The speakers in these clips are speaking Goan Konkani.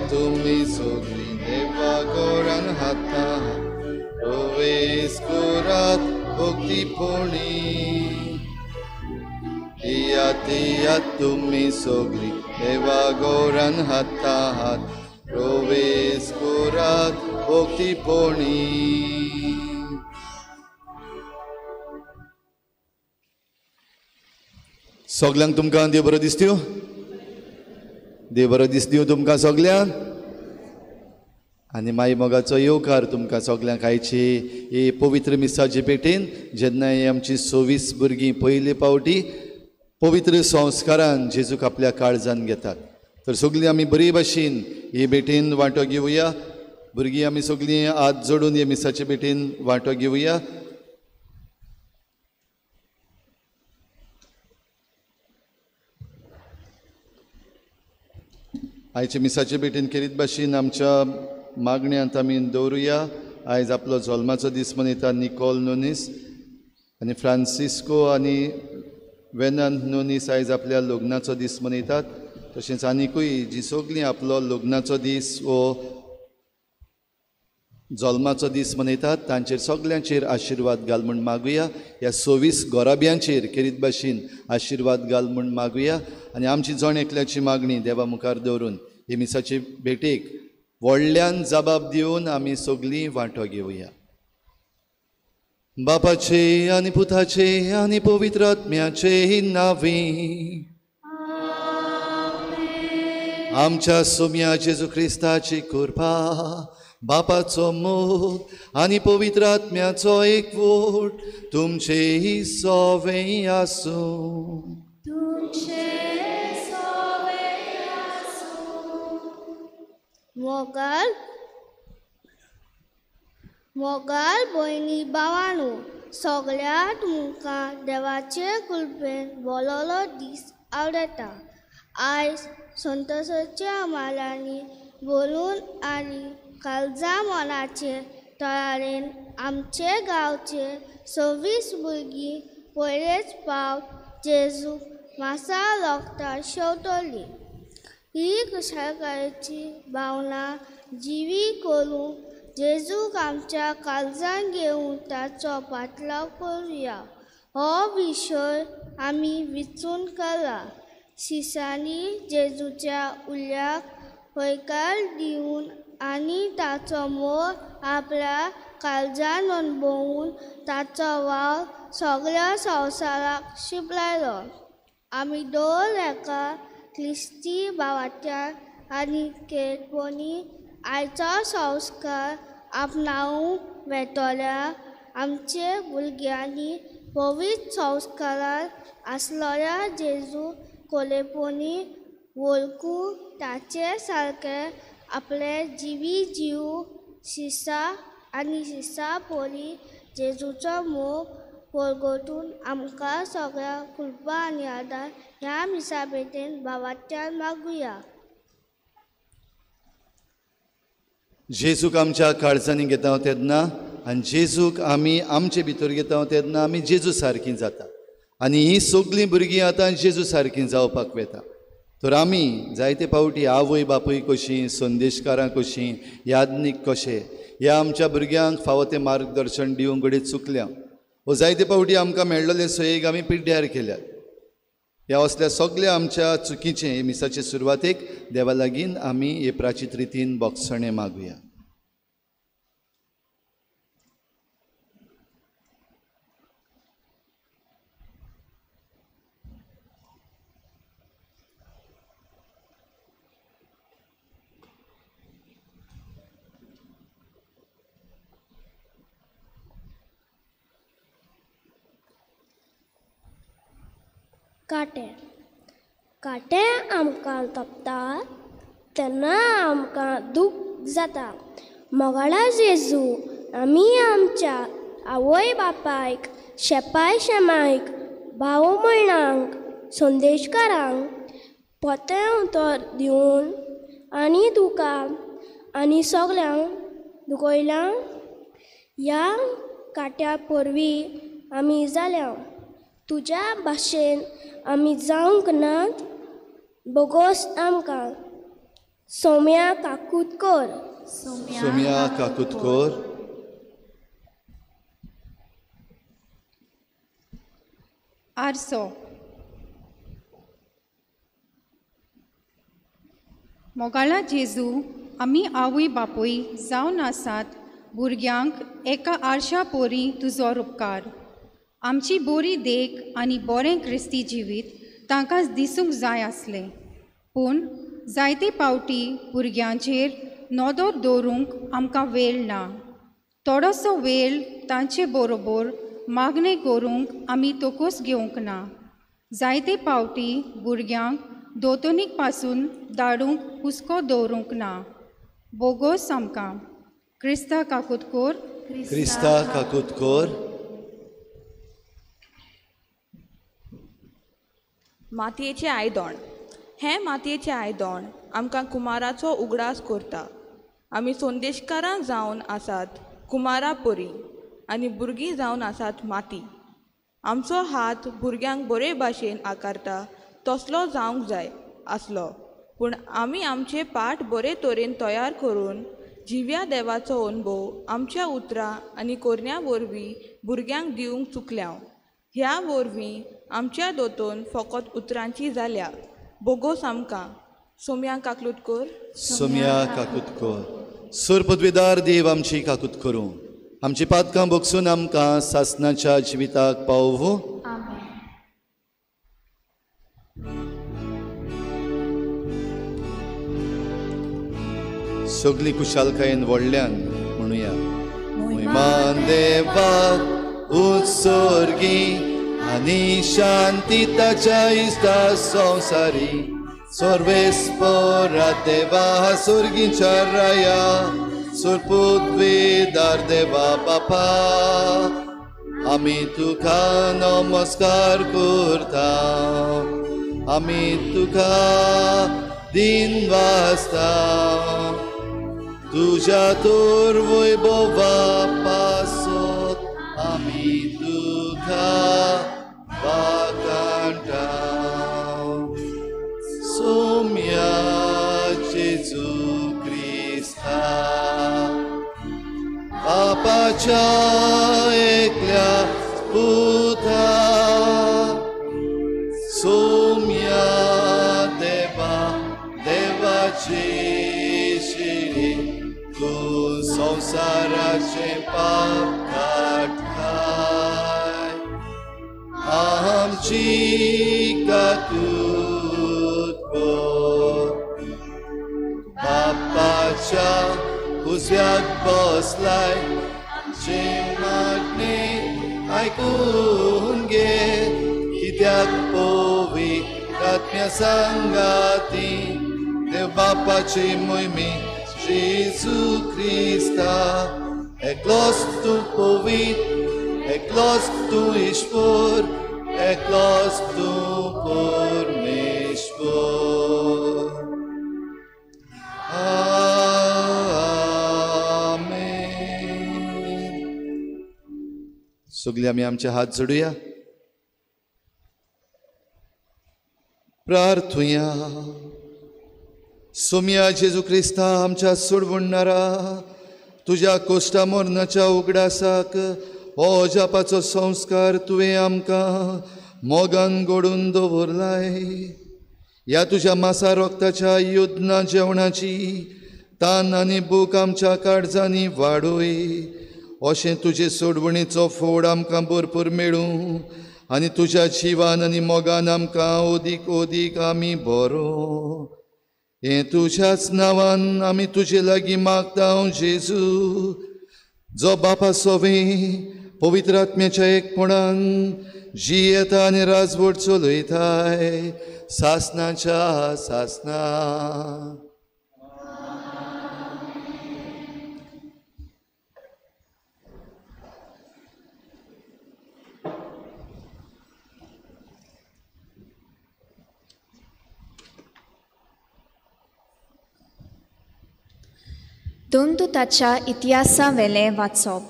तुमी सगळीं देवा गोरान हाता प्रवेश करात भक्तीपणी. येयात येयात तुमी सगळीं देवा गोरान हाता हात प्रवेश करात भक्तीपणी. सगल्यांक तुमकां देव बरो दिसत्यो, देव बरो दिसत्यो तुमकां सगल्यांक. आनी माई मोगाचो येवकार तुमकां सगल्यांक आयची ही पवित्र मिसाचे भेटेन, जेन्ना ही आमची 26 भुरगीं पयले पावटी पवित्र संस्कारान जेजूक आपल्या काळजान घेतात. तर सगळीं आमी बरी भाशेन ही भेटेन वांटो घेवया. भुरगीं आमी सगळीं हात जोडून हे मिसाचे भेटेन वांटो घेवया. आयचे मिसाचे भेटेन केरीत भाशेन आमच्या मागण्यांत आमी दवरुया. आयज आपलो जल्माचो दीस मनयता निकोल नोनीस आनी फ्रांसिस्को आनी वेनन नोनीस आयज आपल्या लग्नाचो दीस मनयतात. तशेंच आनिकूय जी सगळीं आपलो लग्नाचो दीस वो जल्माचो दीस मनयतात तांचेर सगल्यांचेर आशिर्वाद घाल म्हूण मागुया. ह्या 26 गोराब्यांचेर केरीत भाशेन आशिर्वाद घाल म्हूण मागुया. आनी आमची जण एकल्याची मागणी देवा मुखार दवरून ही मिसाचे भेटेक व्हडल्यान जबाब दिवन आमी सगळीं वांटो घेवया. बापाचे आनी पुताचे आनी पवित्र आत्म्याचे नांवे आमच्या सोम्या जेजू क्रिस्ताची कृपा, बापाचो मोग आनी पवित्र आत्म्याचो एकवट तुमचेही सवे आसूं. मोगाल मोगाल भयणी भावानू, सगळ्या तुमकां देवाचे कृपेन बोललो दीस आवडटा. आयज संतोषाच्या मालांनी बोलून आनी काळजा मनाचे तयारेन आमचे गांवचे 26 भुरगीं पयलेच पावट जेजूक मासा लोकता शेवटली. ही खुशालकायेची भावना जिवी करून जेजूक आमच्या काळजान घेवन ताचो पाटलाव करुया हो विशय आमी विचून केला. शिसांनी जेजूच्या उल्याक हयकार दिवन आनी ताचो मोग आपल्या काळजान अणभवून ताचो वावर सगळ्या संवसाराक शिंपलायलो. आमी दर एका क्रिस्ती भावाच्या आनी केरपणी आयचो संस्कार आपणावूंक वेतल्या आमचे भुरग्यांनी पवित्र संस्कारान आसलेल्या जेजू कोलेपणी वळखून ताचे सारके आपले जिवी जीव शिसा आनी शिसा परी जेजूचो मोग परगटून आमकां सगळ्या कृपा आनी आदार ह्या मिसा भेटेन भावाच्यान मागुया. जेजूक आमच्या काळजांनी घेता तेन्ना आनी जेजूक आमी आमचे भितर घेता तेन्ना आमी जेजू सारकीं जाता आनी हीं सगळीं भुरगीं आतां जेजू सारकीं जावपाक वेता. तर आमी जायते फावटी आवय बापूय कशीं, संदेशकारां कशीं, याज्ञीक कशें ह्या आमच्या भुरग्यांक फावो तें मार्गदर्शन दिवंक घडये चुकल्या वो जायते फावटी आमकां मेळ्ळेले सोयेक आमी पिड्ड्यार केल्यात. ह्या असल्या सगल्या आमच्या चुकीचें मिसाचे सुरवातेक देवा लागीं आमी हे प्राचीत रितीन बोगसणें मागुया. कांटे कांटे आमकां तोपता तेन्ना आमकां दूख जाता. मोगाळा जेजू, आमी आमच्या आवय बापायक, शेपाय शेमायक, भाव भयणांक, संदेशकारांक पोतें उतर दिवन आनी तुका आनी सगल्यांक दुखयलां. ह्या कांट्या परवीं आमी जाल्या तुज्या भाशेन आमी जावंक नात. बोगोस आमकां सोम्या काकुतकोर. सोम्या काकुतकोर. आरसो. मोगाळा जेजू, आमी आवय बापूय जावन आसात भुरग्यांक एका आरशा पोरी तुजो उपकार. आमची बोरी देख आनी बरें क्रिस्ती जिवीत तांकां दिसूंक जाय आसलें, पूण जायते पावटी भुरग्यांचेर नदर दवरूंक आमकां वेळ ना. थोडोसो वेळ तांचे बरोबर मागणें करूंक आमी तोकोस घेवंक ना. जायते पावटी भुरग्यांक दोतोनीक पासून धाडूंक हुस्को दवरूंक ना. बोगोस आमकां. क्रिस्ता काकुतकोर. क्रिस्ता काकुतकोर. मातयेचें आयदण. हें मातयेचें आयदण आमकां कुमाराचो उगडास करता. आमी संदेशकारां जावन आसात कुमारा परी आनी भुरगीं जावन आसात माती. आमचो हात भुरग्यांक बरे भाशेन आकारता तसलो जावंक जाय आसलो, पूण आमी आमचे पाठ बरे तरेन तयार करून जिव्या देवाचो अनुभव आमच्या उतरां आनी कोरण्या वरवीं भुरग्यांक दिवंक चुकल्या. ह्या वरवीं आमच्या दोतोन फकत उतरांची जाल्या. बोगोस आमकां. सोम्या काकलूत कर. सोम्या काकूत कर. सोर पदवीदार देव आमची काकूत करूं, आमची पातकां बोगसून आमकां सासनाच्या जिविताक पावोवं. सगली कुशालकायेन व्हडल्यान म्हणुया. मोहिमान देवाक उत्सर्गी आनी शांती ताच्या इश्टा संवसारी. सर्वेस्परा देवा सुर्गींच्या राया, सुरपुतवेदार देवा बापा, आमी तुका नमस्कार करता, आमी तुका दिन वाजता. तुज्या तर वैभवा पासत आमी तुका वाखाणटा. सोम्या जेजू क्रिस्ता, बापाच्या एकल्या पुता, सोम्या देवा देवाची शिरी, तूं संवसाराचें पाप काडटाय, आमची काकूत कर. बापाच्या उजव्याक बसलाय, आमचे मागणें आयकून घे, कित्याक पवित्र आत्म्या सांगाती देव बापाची मोहिमी जेजू क्रिस्ता. एकलोच तूं पवित्र, एकलोच तूं ईश्वर, एकलोच तूं परमेश्वर. आमेन. सगळीं आमी आमचे हात जोडुया, प्रार्थुया. सोम्या जेजू क्रिस्ता आमच्या सोडवणणारा, तुज्या कोश्टा मरणाच्या उगडासाक हो अजापाचो संस्कार तुवें आमकां मोगान घडोवन दवरलाय. ह्या तुज्या मासा रोगताच्या योजना जेवणाची तान आनी भूक आमच्या काळजांनी वाडोय, अशें तुजे सोडवणीचो फोड आमकां भरपूर मेळूं आनी तुज्या जिवान आनी मोगान आमकां ओदीक ओदीक आमी बरो. हें तुज्याच नांवान आमी तुजे लागीं मागता जेजू, जो बापा सोवें पवित्र आत्म्याच्या एकपणान जियेता आनी राजवट चलयताय सासनाच्या सासना. दोनदुताच्या इतिहासा वेलें वाचप.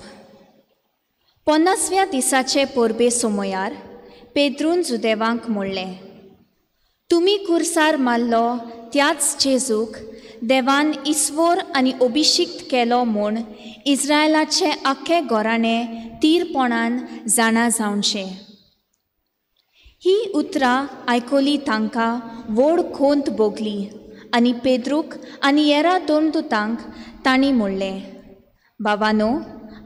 50व्या दिसाचे परबे सोमयार पेद्रून जुदेवांक म्हणलें, तुमी कुर्सार मारलो त्याच जेजूक देवान ईश्वर आनी अभिषिक्त केलो म्हूण इस्रायलाचे आख्खे घराणें तीरपणान जाणा जावचें. ही उतरां आयकली तांकां व्हड खोंत भोगली आनी पेद्रूक आनी येरा दोन दुतांक तांणी म्हणलें, बाबानो,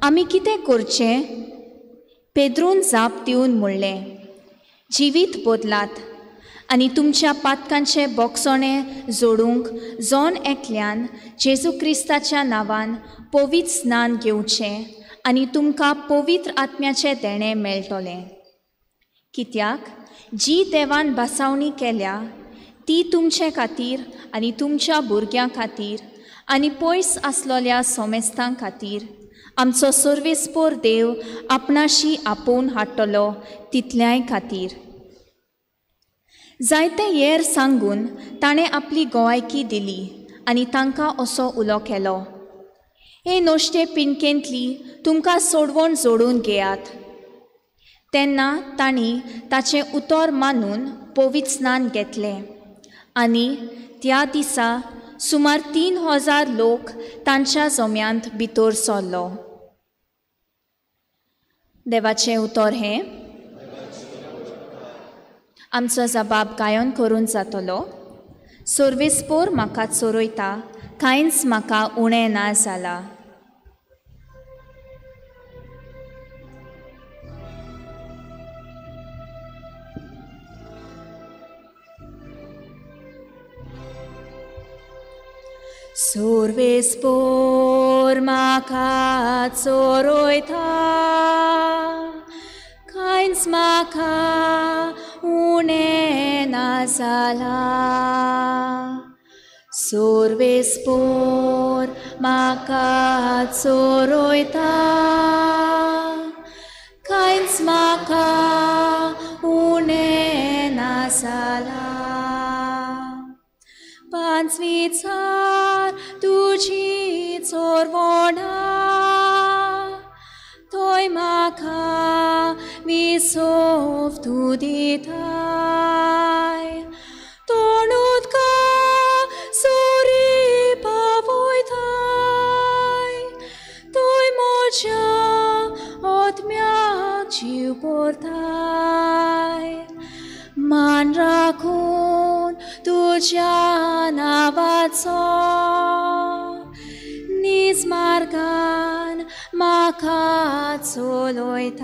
आमी कितें करचें? पेद्रून जाप दिवन म्हणलें, जिवीत बदलात आनी तुमच्या पातकांचे बोगसणें जोडूंक जण एकल्यान जेजू क्रिस्ताच्या नांवान पवित्र स्नान घेवचें आनी तुमकां पवित्र आत्म्याचें देणें मेळटलें. कित्याक जी देवान भासावणी केल्या ती तुमचे खातीर आनी तुमच्या भुरग्यां खातीर आनी पयस आसलोल्या सोमेस्तां खातीर आमचो सर्वेस्पोर देव आपणाशी आपोवन हाडटलो तितल्याय खातीर. जायते येर सांगून ताणें आपली गोवायकी दिली आनी तांकां असो उलो केलो, हे नश्टे पिंडकेंतली तुमकां सोडवण जोडून घेयात. तेन्ना तांणी ताचें उतर मानून पवित्र स्नान घेतलें आनी त्या दिसा सुमार 3000 लोक तांच्या जम्यांत भितर सरलो. देवाचें उतर हें. आमचो जबाब गायन करून जातलो. सर्वेस्पोर म्हाका चोरयता, कांयच म्हाका उणें ना जाला. सर्वेस्पोर म्हाका चोरयता, कांयच म्हाका उणें ना जाला. सर्वेस्पोर म्हाका चोरयता, कांयच म्हाका उणें ना जाला. पांचवीचार तुजी चोरवणां थंय म्हाका विसव तूं दिताय. तोंड उदका सुरी पावयताय, थंय म्हज्या आत्म्याक जीव भरताय. मान राखून तुज्या नांवाचो नीज मार्गान म्हाका चलयताय.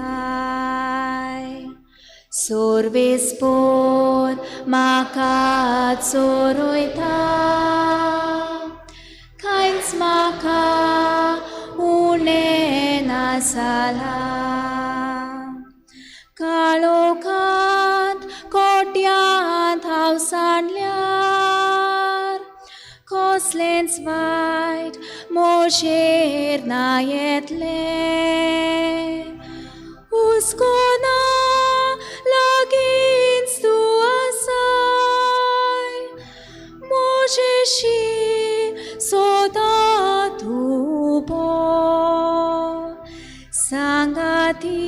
सर्वेस्पोर म्हाका चोरयता, कांयच म्हाका उणें ना जाला. काळोखांत कोट्यांत हांव सांडल्यार कसलेंच वायट म्हजेर ना येतलें. हुस्को ना लागींच तूं आसाय, म्हजेशी सदां तूं उबो. सांगाती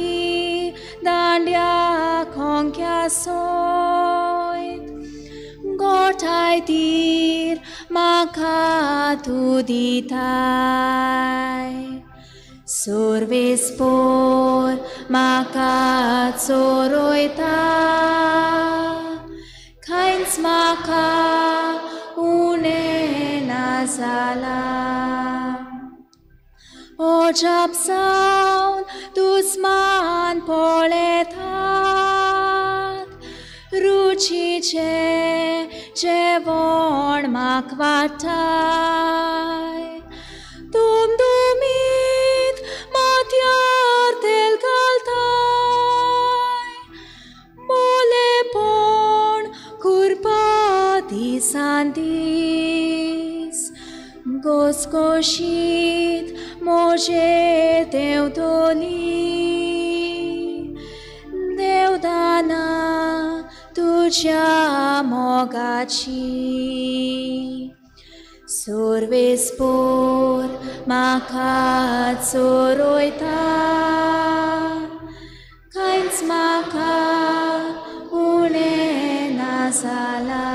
दांड्या खोंक्या सोयत गोठाय तीर म्हाका तूं दिताय. सर्वेस्पोर म्हाका चोरयता, कांयच म्हाका उणें ना जाला. अजाप जावन दुस्मान पळयतात, रुचीचें जेवण म्हाका वाडटाय. दुमदुमीत माथ्यार तेल घालताय, मोलेपण करपा दिसान दीस. घसघशीत म्हजेर देंवतली देवदाना तुज्या मोगाची. सर्वेस्पोर म्हाका चोरयता, कांयच म्हाका उणें ना जाला.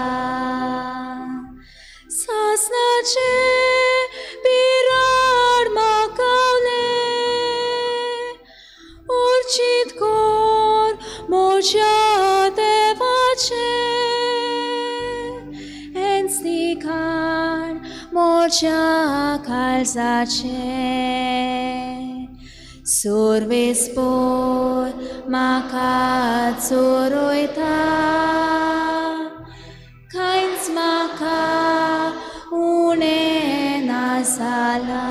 सासणाचें म्हज्या देवाचें हेंच लिखाण म्हज्या काळजाचें. सुरवेस्पोर म्हाका चोरयता, कांयच म्हाका उणें ना जालां.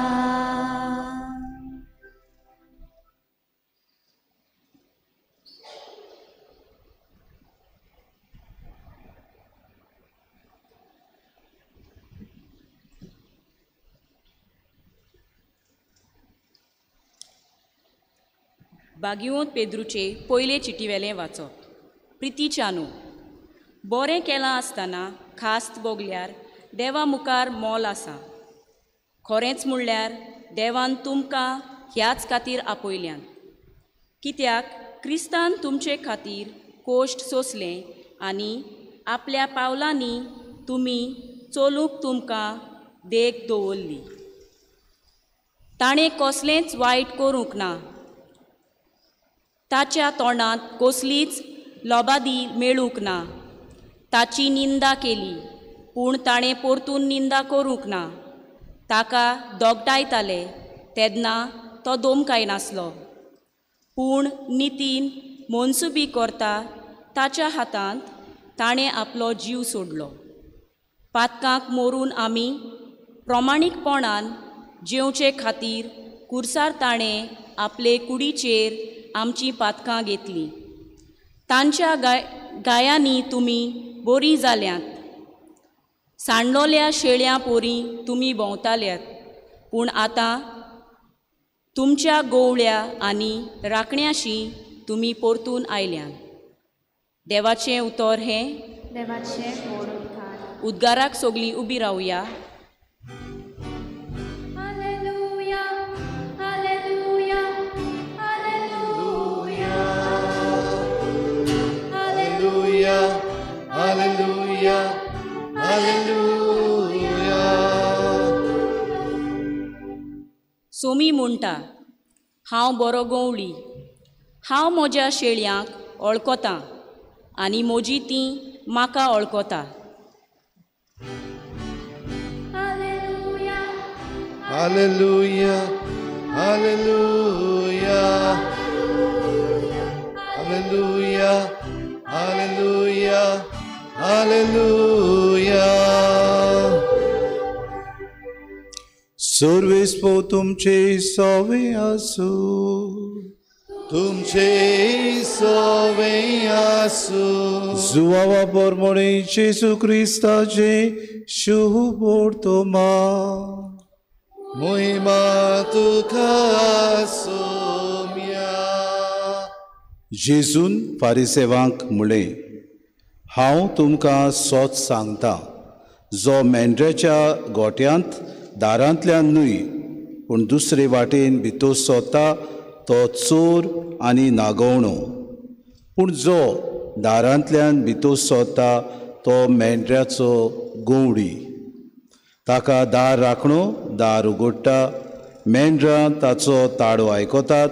बागिवंत पेद्रूचे पयले चिटीवेलें वाचप. प्रितीच्यानू, बरें केलां आसतना खास्त भोगल्यार देवा मुखार मोल आसा. खरेंच म्हणल्यार देवान तुमकां ह्याच खातीर आपयल्यान, कित्याक क्रिस्तान तुमचे खातीर कोश्ट सोंसलें आनी आपल्या पावलांनी तुमी चलूंक तुमकां देख दवरली. ताणें कसलेंच वायट करूंक ना, ताच्या तोंडांत कसलीच लोबादी मेळूंक ना. ताची निंदा केली पूण ताणें परतून निंदा करूंक ना. ताका दोगटायताले तेन्ना तो दोमकायनासलो, पूण नितीन मनसुबी करता ताच्या हातांत ताणें आपलो जीव सोडलो. पातकांक मरून आमी प्रमाणीकपणान जेवचे खातीर कुर्सार ताणें आपले कुडीचेर आमची पातकां घेतली. तांच्या गायांनी तुमी बरीं जाल्यांत, सांडलोल्या शेळ्यां पोरी तुमी भोंवताल्यात, पूण आतां तुमच्या गोवळ्या आनी राखण्याशी तुमी परतून आयल्यात. देवाचें उतर हें. देवाचें उद्गार. उद्गाराक सगळीं उबी रावया. हालेलुया, हालेलुया, हालेलुया, हालेलुया, हालेलुया, हालेलुया. सोमी म्हणटा, हांव बरो गवळी, हांव म्हज्या शेळयांक वळखतां आनी म्हजी तीं म्हाका वळखता. हालेलुया, हालेलुया, हालेलुया, हालेलुया, हालेलुया, हालेलुया. सर्वेस्पो तुमचे सवे आसूं, तुमचे सवे आसूं. जुवावा परमोणे जेजू क्रिस्ताचे शुभ वर्तमान. महिमा तुका सोम्या. जेजून फारिसेवांक म्हळें, हांव तुमकां सोच सांगता, जो मेंढऱ्याच्या गोट्यांत दारांतल्यान न्हय पूण दुसरे वाटेन भितर सोदता तो चोर आनी नागवणो, पूण जो दारांतल्यान भितर सोदता तो मेंढऱ्याचो गवळी. ताका दार राखणो दार उगडटा, मेंढरां ताचो ताळो आयकतात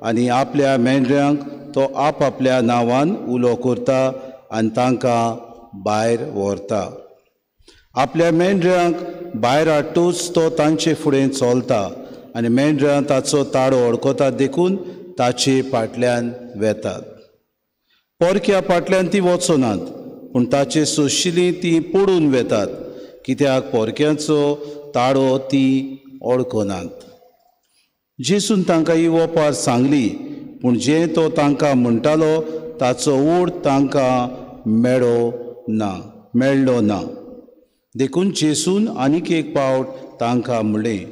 आनी आपल्या मेंढऱ्यांक तो आपआपल्या नांवान उलो करता आनी तांकां भायर व्हरता. आपल्या मेंढऱ्यांक भायर हाडटूच तो तांचे फुडें चलता आनी मेंढरां ताचो ताळो वळखतात देखून ताचे फाटल्यान वेतात. परक्या फाटल्यान ती वचनात पूण ताचे सोशिलीं ती पडून वेतात, कित्याक परक्यांचो ताळो ती वळखनात. जेजून तांकां ही ओपार सांगली, पूण जें तो तांकां म्हणटालो ताचो ओड तांकां मेळ्ळो ना. देखून जेजून आनीक एक पावट तांकां म्हणलें,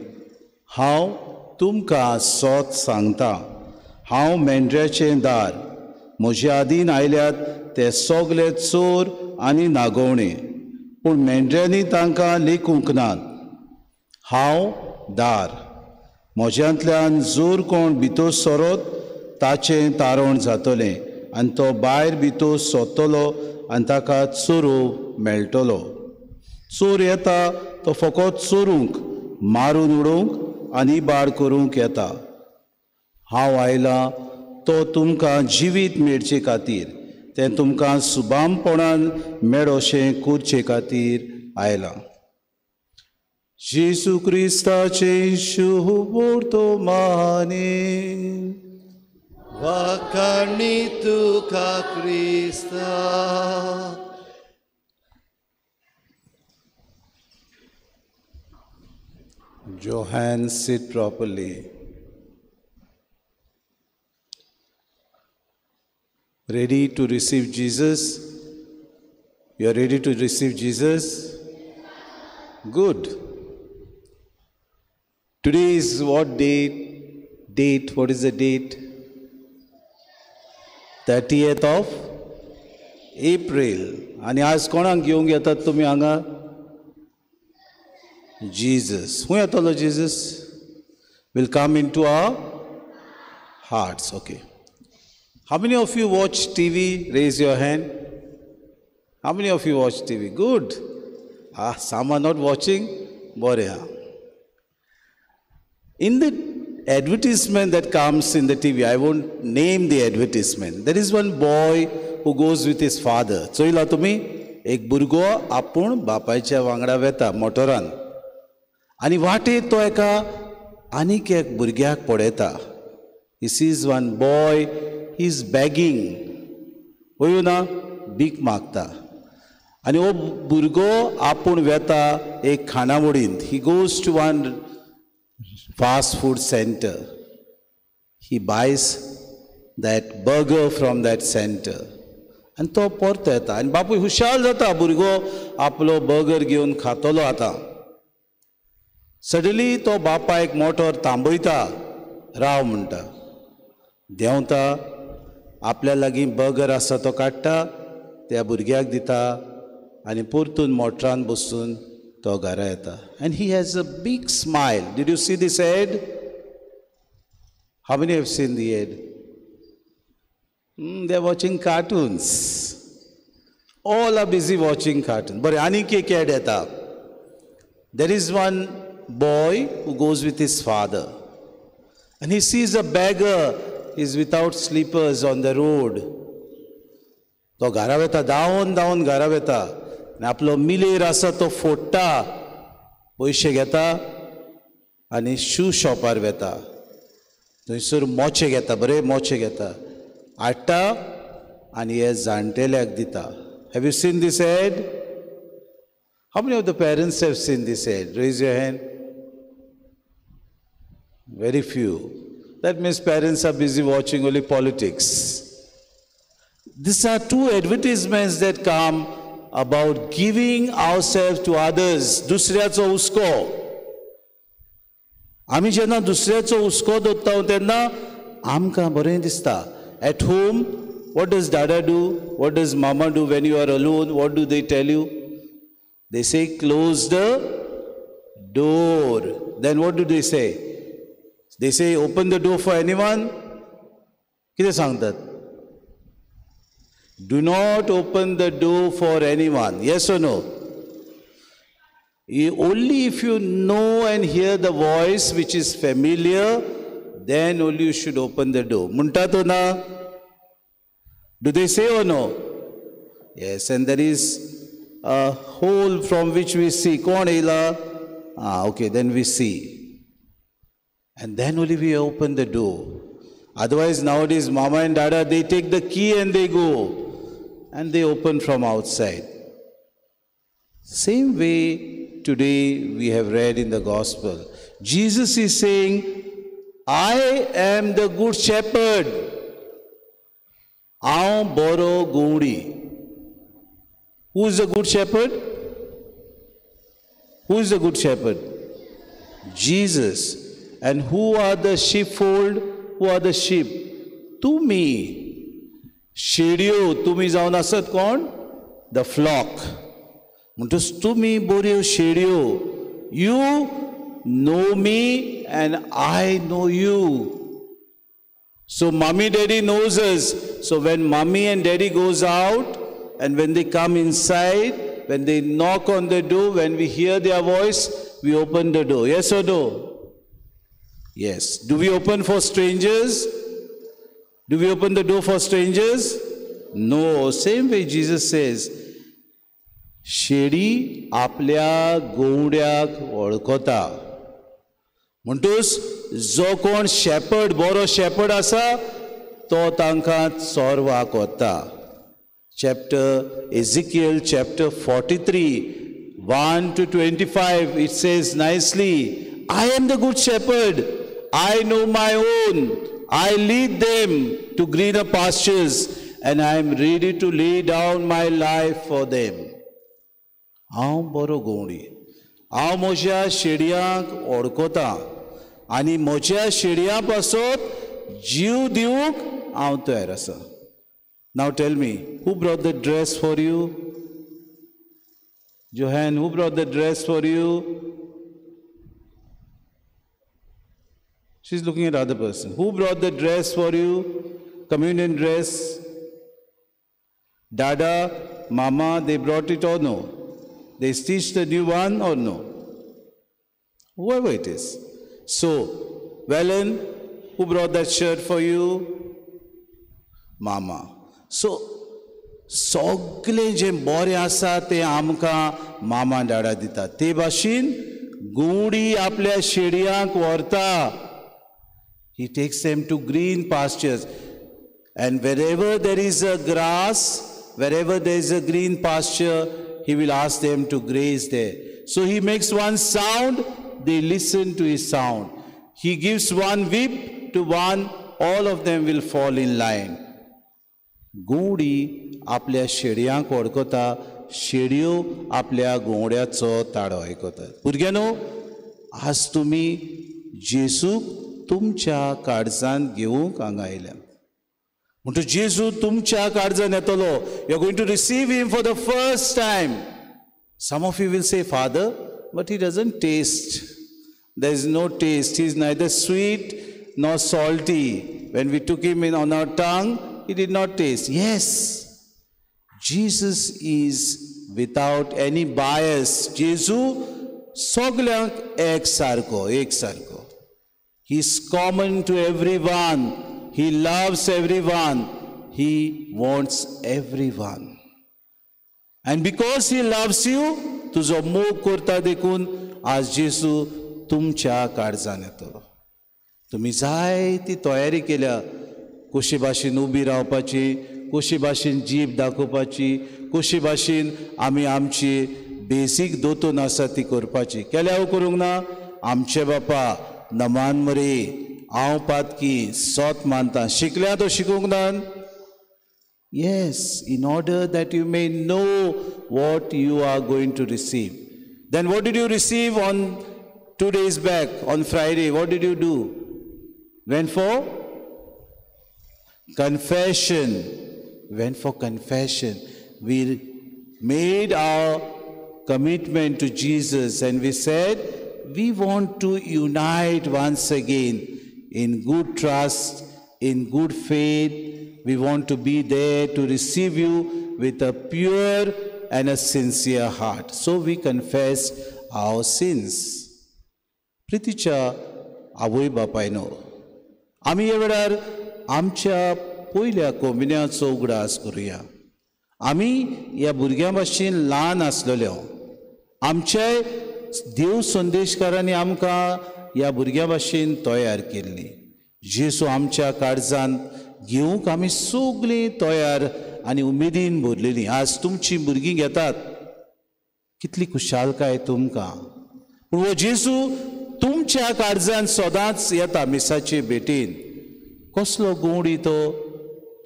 हांव तुमकां सोत सांगता, हांव मेंढऱ्याचें दार. म्हजे आदीन आयल्यात ते सगले चोर आनी नागोवणे, पूण मेंढऱ्यांनी तांकां लेखूंक नात. हांव दार, म्हज्यांतल्यान जोर कोण भितर सरत ताचें तारण जातलें आनी तो भायर भितर सोदतलो आनी ताका चोरूंक मेळटलो. चोर येता तो फकत चोरूंक, मारून उडोवंक आनी बाड करूंक येता. हांव आयलां तो तुमकां जिवीत मेळचे खातीर तें तुमकां सुबामपणान मेळोशें करचे खातीर आयलां. जेजू क्रिस्ताचें शुभवर्तमाने. वाखाणी तुका क्रिस्ता. Johan, sit properly. Ready to receive Jesus? You are ready to receive Jesus? Good. Today is what date? Date, what is the date? 30th of April. आनी आज कोणाक घेवंक येतात तुमी हांगा? Jesus. खंय येतलो Jesus? Will come into our hearts. Okay. How many of you watch TV? Raise your hand. How many of you watch TV? Good. Ah, some are not watching. Bore ha. In the advertisement that comes in the TV, I won't name the advertisement. There is one boy who goes with his father. चोयला तुमी, एक भुरगो आपूण बापायच्या वांगडा वेता मोटरान आनी वाटेर तो एका आनीक एक भुरग्याक पळयता. He sees one boy, he is begging. वयो ना, भीक मागता. आनी हो भुरगो आपूण वेता एक खाणावळींत. He goes to one fast food center. He buys that burger from that center. आनी तो परतो येता आनी बापूय हुशार जाता, भुरगो आपलो बर्गर घेवन खातलो आतां. सडनली तो बापायक मोटर थांबयता, राव म्हणटा. देंवता, आपल्या लागीं बर्गर आसा तो काडटा, त्या भुरग्याक दिता आनी परतून मोटरान बसून तो घरा येता. And he has a big smile. Did you see this ad? How many have seen the ad? They are watching cartoons. All are busy watching cartoon. बरें, आनीक एक एड येता. There is one boy who goes with his father and he sees a beggar is without slippers on the road. तो घरा वेता, धांवन धांवन घरा वेता आनी आपलो मिलेर आसा तो फोडटा, पयशे घेता आनी शू शॉपार वेता, थंयसर मोचे घेता, बरे मोचे घेता, हाडटा आनी हे जाणटेल्याक दिता. Have you seen this ad? How many of the parents have seen this ad? Raise your hand. Very few. That means parents are busy watching only politics. These are two advertisements that come about giving ourselves to others. दुसऱ्याचो हुस्को. आमी जेन्ना दुसऱ्याचो हुस्को दवरता तेन्ना आमकां बरें दिसता. At home, what does Dada do? What does Mama do when you are alone? What do they tell you? They say, close the door. Then what do they say? They say, open the door for anyone. कितें सांगतात? Do not open the door for anyone. Yes or no? Only if you know and hear the voice which is familiar, then only you should open the door. Munta to na? Do they say or no? Yes, and there is a hole from which we see. Kon ela? Ah, okay, then we see. And then only we open the door. Otherwise, nowadays, Mama and Dada, they take the key and they go. And they open from outside. Same way, today we have read in the gospel. Jesus is saying, I am the good shepherd. Aon boro godi. Who is the good shepherd? Who is the good shepherd? Jesus. And who are the sheepfold? Who are the sheep? Tumi. शेडयो तुमी जावन आसत कोण? The flock. म्हणटच तुमी बऱ्यो शेडयो. You know me and I know you. So mommy daddy knows us. So when mommy and daddy goes out and when they come inside, when they knock on the door, when we hear their voice, we open the door. Yes or no? Yes. Do we open for strangers? Do we open the door for strangers? No. Same way Jesus says, शेडी आपल्या गोवड्याक वळखता. म्हणटूच जो कोण शेपर्ड, बरो शेपर्ड आसा तो तांकां चोरवाक वता. Chapter Ezekiel chapter 43 1 to 25 it says nicely, I am the good shepherd, I know my own, I lead them to greener pastures and I am ready to lay down my life for them. हांव बरो गवंडी, हांव म्हज्या शेडयांक वळखता आनी म्हज्या शेडयां पासत जीव दिवंक हांव तयार आसा. Now tell me, who brought the dress for you? Johan, who brought the dress for you? She's looking at other person. Who brought the dress for you? Communion dress. Dada, Mama, they brought it or no? They stitched the new one or no? Whoever it is. So, Valen, who brought that shirt for you? Mama. So, सगळें जें बरें आसा तें आमकां मामा डाडा दिता. ते भाशेन गुडी आपल्या शेडयांक व्हरता. He takes them to green pastures, and wherever there is a grass, wherever there is a green pasture, he will ask them to graze there. So he makes one sound, they listen to his sound. He gives one whip to one, all of them will fall in line. गोवडी आपल्या शेडयांक वळखता, शेडयो आपल्या गोवड्याचो ताळो आयकतात. भुरग्यांनो, आज तुमी जेजूक तुमच्या काळजान घेवंक हांगा आयल्या. म्हणटच जेजू तुमच्या काळजान येतलो. You are going to receive him for the first time. Some of you will say, Father, but he doesn't taste. There is no taste. He is neither sweet nor salty. When we took him in on our tongue, he did not taste. Yes, Jesus is without any bias. Jesu सगल्यांक एक सारको, एक सारको. He is common to everyone. He loves everyone. He wants everyone. And because he loves you, तुजो मोग करता देखून आज जेजू तुमच्या काळजान येतलो. तुमी जायती तयारी केल्या, कशी भाशेन उबी रावपाची, कशी भाशेन जीब दाखोवपाची, कशी भाशेन आमी आमची बेसीक दोतोन आसा ती करपाची. केल्या हांव करूंक ना? आमचे बापा नमान मरे, हांव पातकी सोत मानता. शिकल्या तो शिकूंक ना? Yes, in order that you may know what you are going to receive. Then what did you receive on 2 days back, on Friday? What did you do? Went for confession. Went for confession. We made our commitment to Jesus and we said, we want to unite once again in good trust, in good faith. We want to be there to receive you with a pure and a sincere heart. So we confess our sins. प्रितीच्या आवय बापायनो, आमी ह्या वेळार आमच्या पयल्या कोमिन्याचो उगडास करुया. आमी ह्या भुरग्यां भाशेन ल्हान आसलेल्यो. आमच्याय देव संदेशकारांनी आमकां ह्या भुरग्यां भाशेन तयार केल्ली. जेजू आमच्या काळजान घेवंक आमी सगळीं तयार आनी उमेदीन भरलेलीं. आज तुमचीं भुरगीं घेतात, कितली खुशालकाय तुमकां. पूण हो जेजू तुमच्या काळजान सदांच येता मिसाचे भेटीन. कसलो गोंडी तो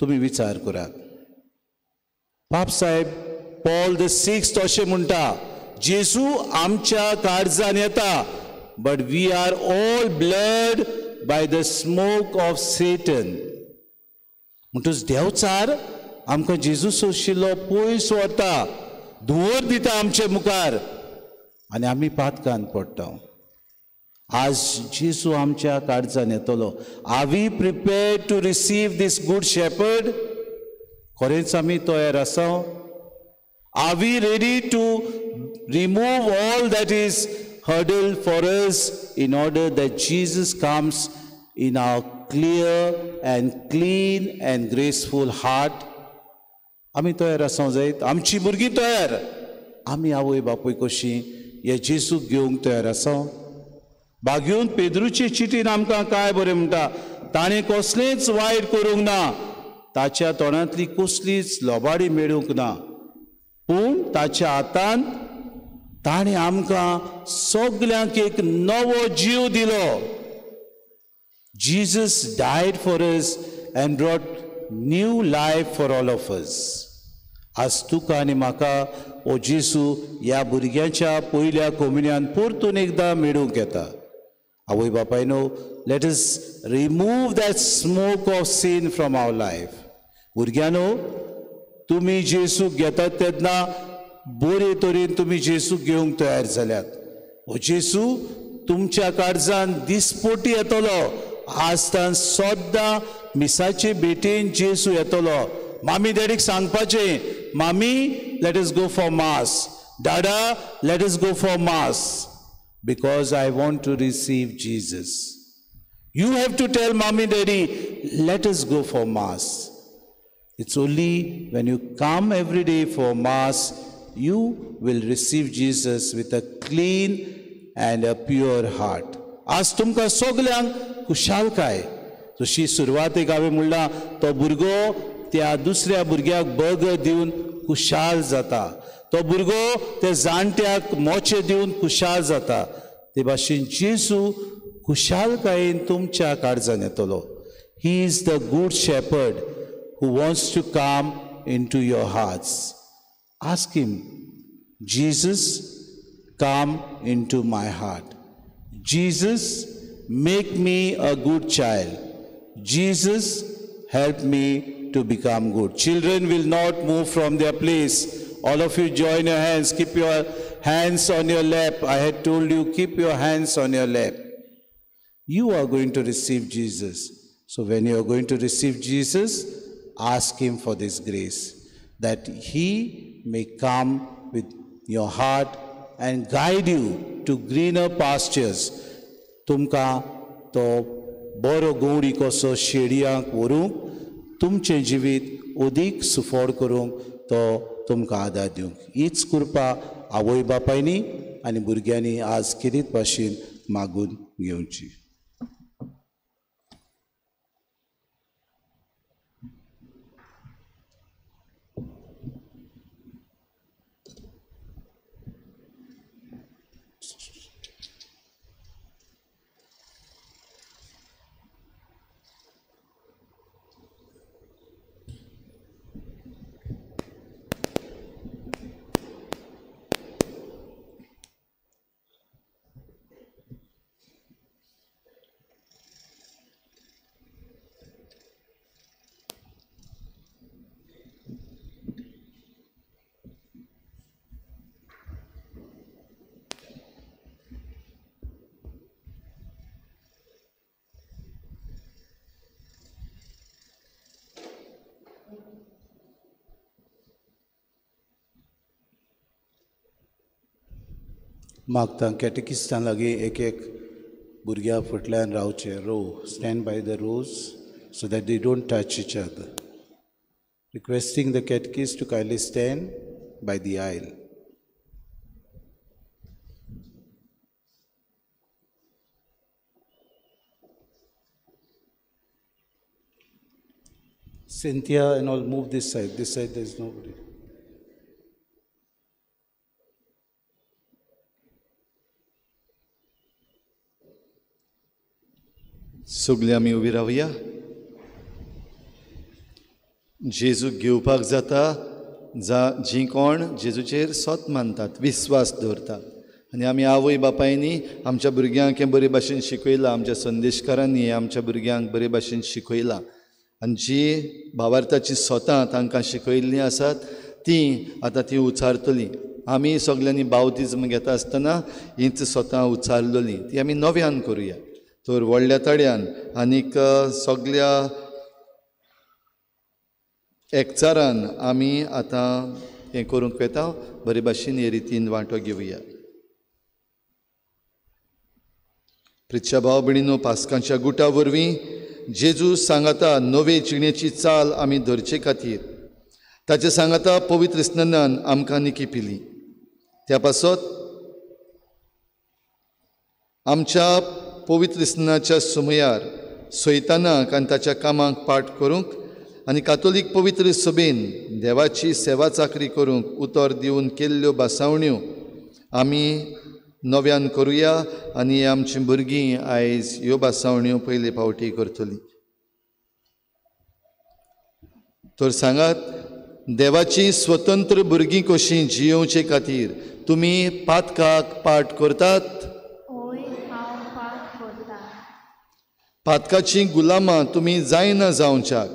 तुमी विचार करात. बाप साहेब पॉल the sixth अशें म्हणटा, जेजू आमच्या काळजान येता, but we are all blurred by the smoke of Satan. म्हणटच Devchar आमकां जेजू सोशिल्लो पयस व्हरता, धुंवर दिता आमचे मुखार आनी आमी पातकान पडटा. आज जेजू आमच्या काळजान येतलो. Are we prepared to receive this good shepherd? खरेंच आमी तयार आसा? Are we ready to remove all that is hurdle for us in order that Jesus comes in our clear and clean and graceful heart? आमी तयार आसा जायत, आमची भुरगीं तयार, आमी आवय बापूय कशी हे जेजूक घेवंक तयार आसा. बागेवन पेद्रूचे चिटीन आमकां काय बरें म्हणटा, ताणें कसलेंच वायट करूंक ना, ताच्या तोंडांतली कसलीच लोबाडी मेळूंक ना, पूण ताच्या हातान ताणें आमकां सगल्यांक एक नवो जीव दिलो. Jesus died for us and brought new life for all of us. आज तुका आनी म्हाका ओ जेजू ह्या भुरग्यांच्या पयल्या कोमुन्यान परतून एकदां मेळूंक येता. आवय बापायनो, let us remove that smoke of sin from our life. भुरग्यांनो, तुमी जेजूक घेतात तेन्ना बरे तरेन तुमी जेजूक घेवंक तयार जाल्यात. ओ जेजू तुमच्या काळजान दिसपोटी येतलो. आजतान सद्दां मिसाचे भेटेन जेजू येतलो. मामी डॅडीक सांगपाचें, मामी let us go for mass, Dada let us go for mass, because I want to receive Jesus. You have to tell mommy, daddy, let us go for mass. It's only when you come every day for mass, you will receive Jesus with a clean and a pure heart. आज तुमकां सगल्यांक खुशालकाय. जशी सुरवातेक हांवें म्हणलां, तो भुरगो त्या दुसऱ्या भुरग्याक बर्गर दिवन खुशाल जाता, तो भुरगो त्या जाणट्याक मोचे दिवन खुशाल जाता, ते भाशेन जेजू खुशालकायेन तुमच्या काळजान येतलो. He is the good shepherd who wants to come into your hearts. Ask him, Jesus, come into my heart. Jesus, make me a good child. Jesus, help me to become good. Children will not move from their place. All of you join your hands. Keep your hands on your lap. I had told you, keep your hands on your lap. You are going to receive Jesus. So when you are going to receive Jesus, ask him for this grace, that he may come with your heart and guide you to greener pastures. तुमकां तो बरो गवडी कसो शेडयांक व्हरूंक, तुमचें जिवीत अदीक सुफळ करूंक तो तुमकां आदार दिवंक. हीच कृपा आवय बापायनी आनी भुरग्यांनी आज खेरीत भाशेन मागून घेवची. मागता कॅटेकिस्तान लागीं एक एक भुरग्या फाटल्यान रावचें. Row, stand by the rows so that they don't touch each other. Requesting the catechist to kindly stand by the aisle. Cynthia and all, move this side. This side there is nobody. सगळीं आमी उबी रावया. जेजूक घेवपाक जाता जा जीं कोण जेजूचेर सोत मानतात, विस्वास दवरतात. आनी आमी आवय बापायनी आमच्या भुरग्यांक हें बरे भाशेन शिकयलां, आमच्या संदेशकारांनी आमच्या भुरग्यांक बरे भाशेन शिकयलां. आनी जी भावार्थाची सोतां तांकां शिकयल्लीं आसात तीं आतां तीं उचारतलीं. आमी सगल्यांनी बावतिज्म घेता आसतना हींच सोतां उचारलेलीं, ती आमी नव्यान करुया. तर व्हडल्या तड्यान आनीक सगल्या एकचारान आमी आतां हें करूंक वता. बरे भाशेन हे रितीन वांटो घेवया. प्रितच्या भाव भयणीनो, पास्कांच्या गुटा वरवीं जेजू सांगाता नवे जिणेची चाल आमी धरचे खातीर ताचे सांगाता पवित्र स्नानान आमकां निकी पिली. त्या पासत आमच्या पवित्र स्नानाच्या समयार सैतानाक आनी ताच्या कामाक पाठ करूंक आनी कातोलीक पवित्र सभेन देवाची सेवा चाकरी करूंक उतर दिवन केल्ल्यो भासावण्यो आमी नव्यान करुया आनी आमची भुरगीं आयज ह्यो भासावण्यो पयले फावटी करतलीं. तर सांगात, देवाची स्वतंत्र भुरगीं कशीं जियोवचे खातीर तुमी पातकाक पाठ करतात? पातकाचीं गुलामां तुमी जायना जावच्याक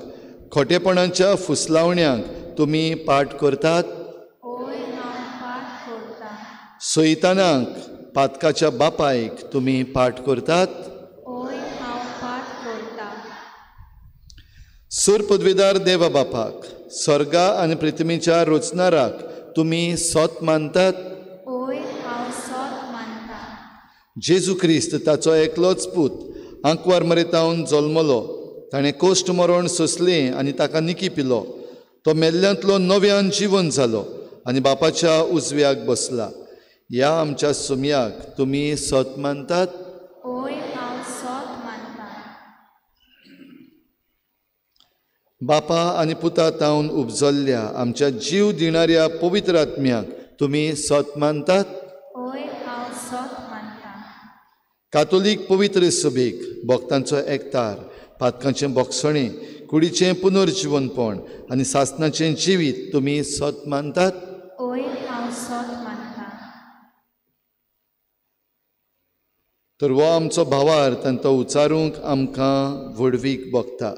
खोटेपणाच्या फुसलावण्यांक तुमी पाठ करतात? सैतानाक पातकाच्या बापायक तुमी पाठ करतात? सूर पदवेदार देवा बापाक, स्वर्गा आनी पृथ्वीच्या रचणाराक तुमी सत मानतात? जेजू क्रिस्त ताचो एकलोच पूत आंकवार मरेतावन जल्मलो. ताणें कोश्ट मरण सोंसलें आनी ताका निकी पिलो. तो मेल्ल्यांतलो नव्यान जिवन जालो आनी बापाच्या उजव्याक बसला. ह्या आमच्या सुमयाक तुमी सत मानतात? बापा आनी पुता तावन उपजल्ल्या आमच्या जीव दिणाऱ्या पवित्र आत्म्याक तुमी सत मानतात? कातोलीक पवित्र सभेक भक्तांचो एकतार, पातकांचें बोगसणें, कुडीचें पुनर्जिवनपण आनी सासनाचें जिवीत तुमी सत मानतात? तर हो आमचो भावार्थ आनी तो उचारूंक आमकां व्हडवीक भोगता.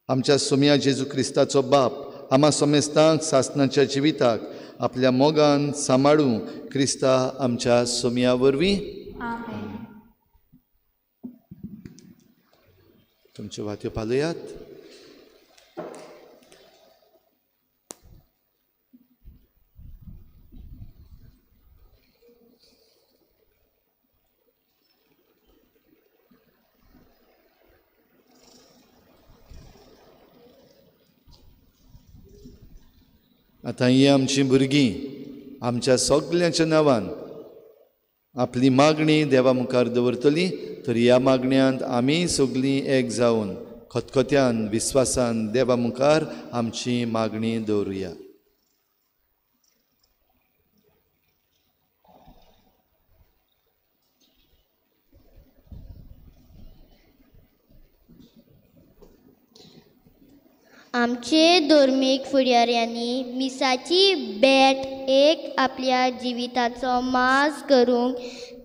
आमच्या सोम्या जेजू क्रिस्ताचो बाप आमा समेस्तांक सासनाच्या जिविताक आपल्या मोगान सांबाळूं क्रिस्ता आमच्या सोम्या वरवीं. तुमच्यो वात्यो पालयात. आतां ही आमची भुरगीं आमच्या सगल्यांच्या नांवान आपली मागणी देवा मुखार दवरतली. तर ह्या मागण्यांत आमी सगळीं एक जावन खतखत्यान विस्वासान देवा मुखार आमची मागणी दवरुया. आमचे धर्मीक फुडाऱ्यांनी मिसाची भेट एक आपल्या जिविताचो मास करूंक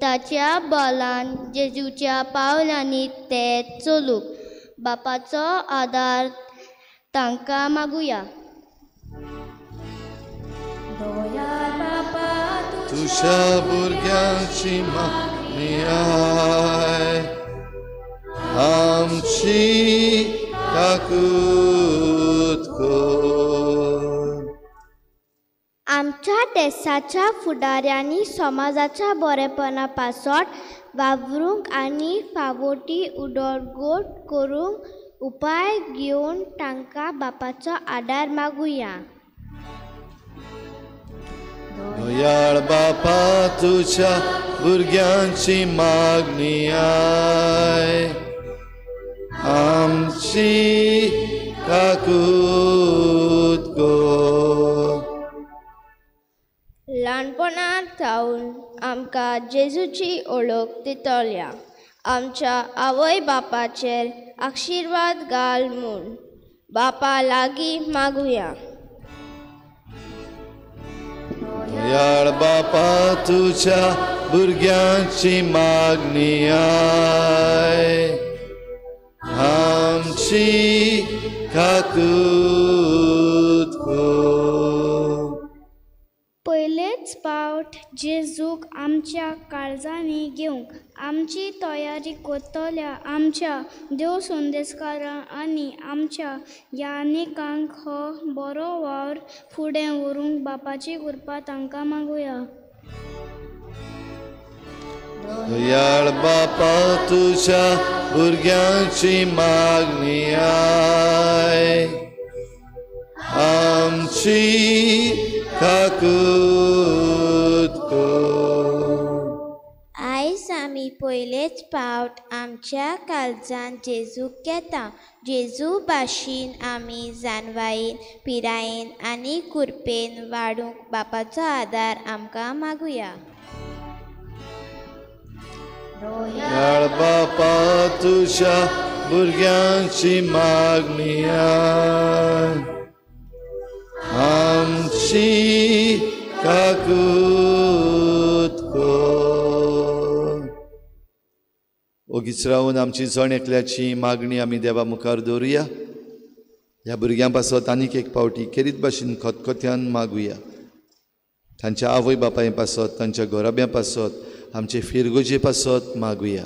ताच्या बलान जेजूच्या पावलांनी ते चलूंक बापाचो आदार तांकां मागुया. तुज्या भुरग्यांची मागणी आय आमची काकूत कर. आमच्या देशाच्या फुडाऱ्यांनी समाजाच्या बरेपणा पासत वावरूंक आनी फावोटी उदरगत करूंक उपाय घेवन तांकां बापाचो आदार मागुया. दयाळ बापा तुज्या भुरग्यांची मागणी आय आमची काकूत कर. ल्हानपणार सावन आमकां जेजूची ओळख दितल्या आमच्या आवय बापाचेर आशिर्वाद घाल म्हूण बापा लागीं मागुया. दयाळ बापा तुज्या भुरग्यांची मागणी आय आमची काकूत कर. पयलेच पावट जेजूक आमच्या काळजांनी घेवंक आमची तयारी करतल्या आमच्या देव संदेशकारां आनी आमच्या यानिकांक हो बरो वावर फुडें व्हरूंक बापाची कृपा तांकां मागुया. दयाळ बापा तुज्या भुरग्यांची मागणी आय आमची काकूत कर. आयज आमी पयलेच पावट आमच्या काळजान जेजूक घेता. जेजू भाशेन आमी जानवायेन, पिरायेन आनी कुरपेन वाडूंक बापाचो आदार आमकां मागुया. दयाळ बापा तुज्या भुरग्यांची मागणी आमची काकूत कर. ओगीच रावन आमची जण एकल्याची मागणी आमी देवा मुखार दवरुया. ह्या भुरग्यां पासत आनीक एक पावटी खेरीत भाशेन खतखत्यान मागुया. तांच्या आवय बापाय पासत, तांच्या घराब्यां पासत, आमचे फिरगोजे पासत मागुया.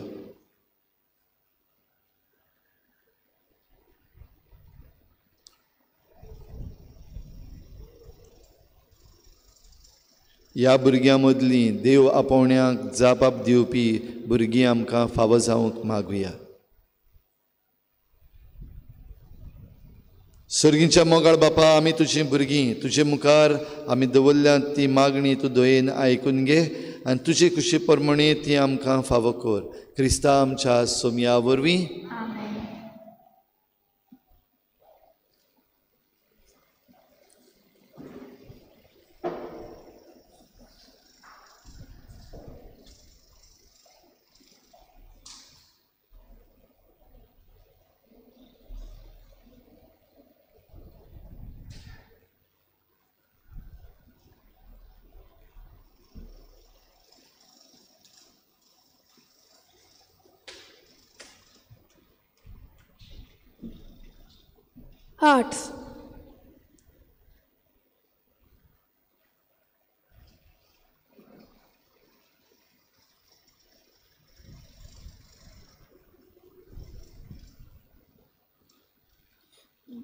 ह्या भुरग्यां मदलीं देव आपोवण्याक जाप दिवपी भुरगीं आमकां फावो जावंक मागुया. सर्गीच्या मोगाळ बापा, आमी तुजीं भुरगीं, तुजे मुखार आमी दवरल्यांत ती मागणी तूं दयेन आयकून घे आनी तुजे खुशी प्रमाणे ती आमकां फावो कर. क्रिस्ता आमच्या सोमया वरवीं. Hearts.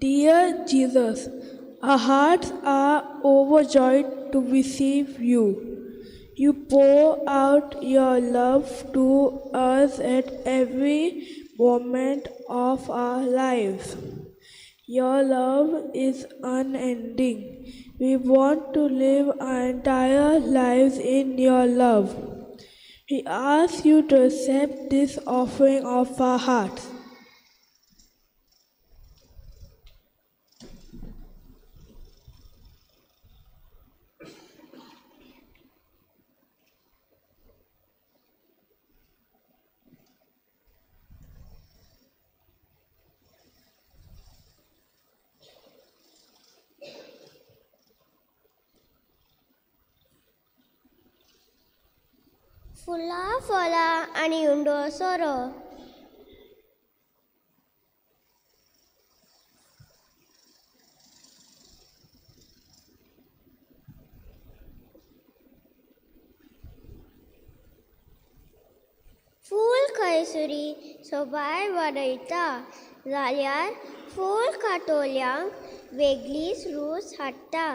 Dear Jesus, our hearts are overjoyed to receive you. You pour out your love to us at every moment of our lives. Your love is unending. We want to live our entire lives in your love. We ask you to accept this offering of our hearts. फुलां फळां आनी उंडो सोरो. फूल खंयसरी सोबाय वाडयता जाल्यार फूल खाटोल्यांक वेगळीच रूच हाडटा.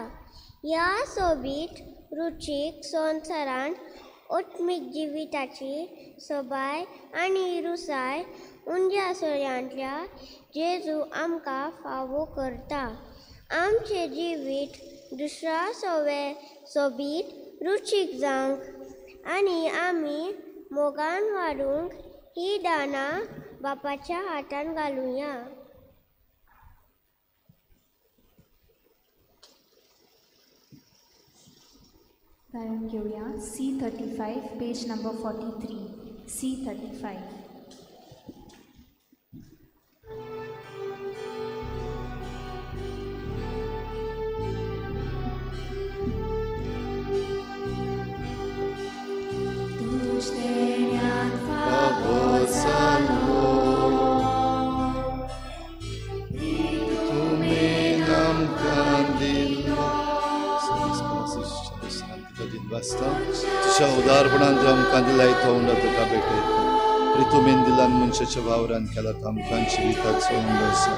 ह्या सोबीत रुचीक संवसारांत आत्मीक जिविताची सोबाय आनी रुसाय उंड्या सोऱ्यांतल्या जेजू आमकां फावो करता. आमचें जिवीत दुसऱ्या सोवे सोबीत रुचीक जावंक आनी आमी मोगान वाडूंक ही दानां बापाच्या हातान घालुया. गायन घेवया C35 page number 43. C35. तुज्या उदारपणान तूं आमकां दिलाय तो उंडो तुका भेटयता. प्रितुमेन दिलान मनशाच्या वावरान केला तो आमकां जिविताचो उंडो आसा.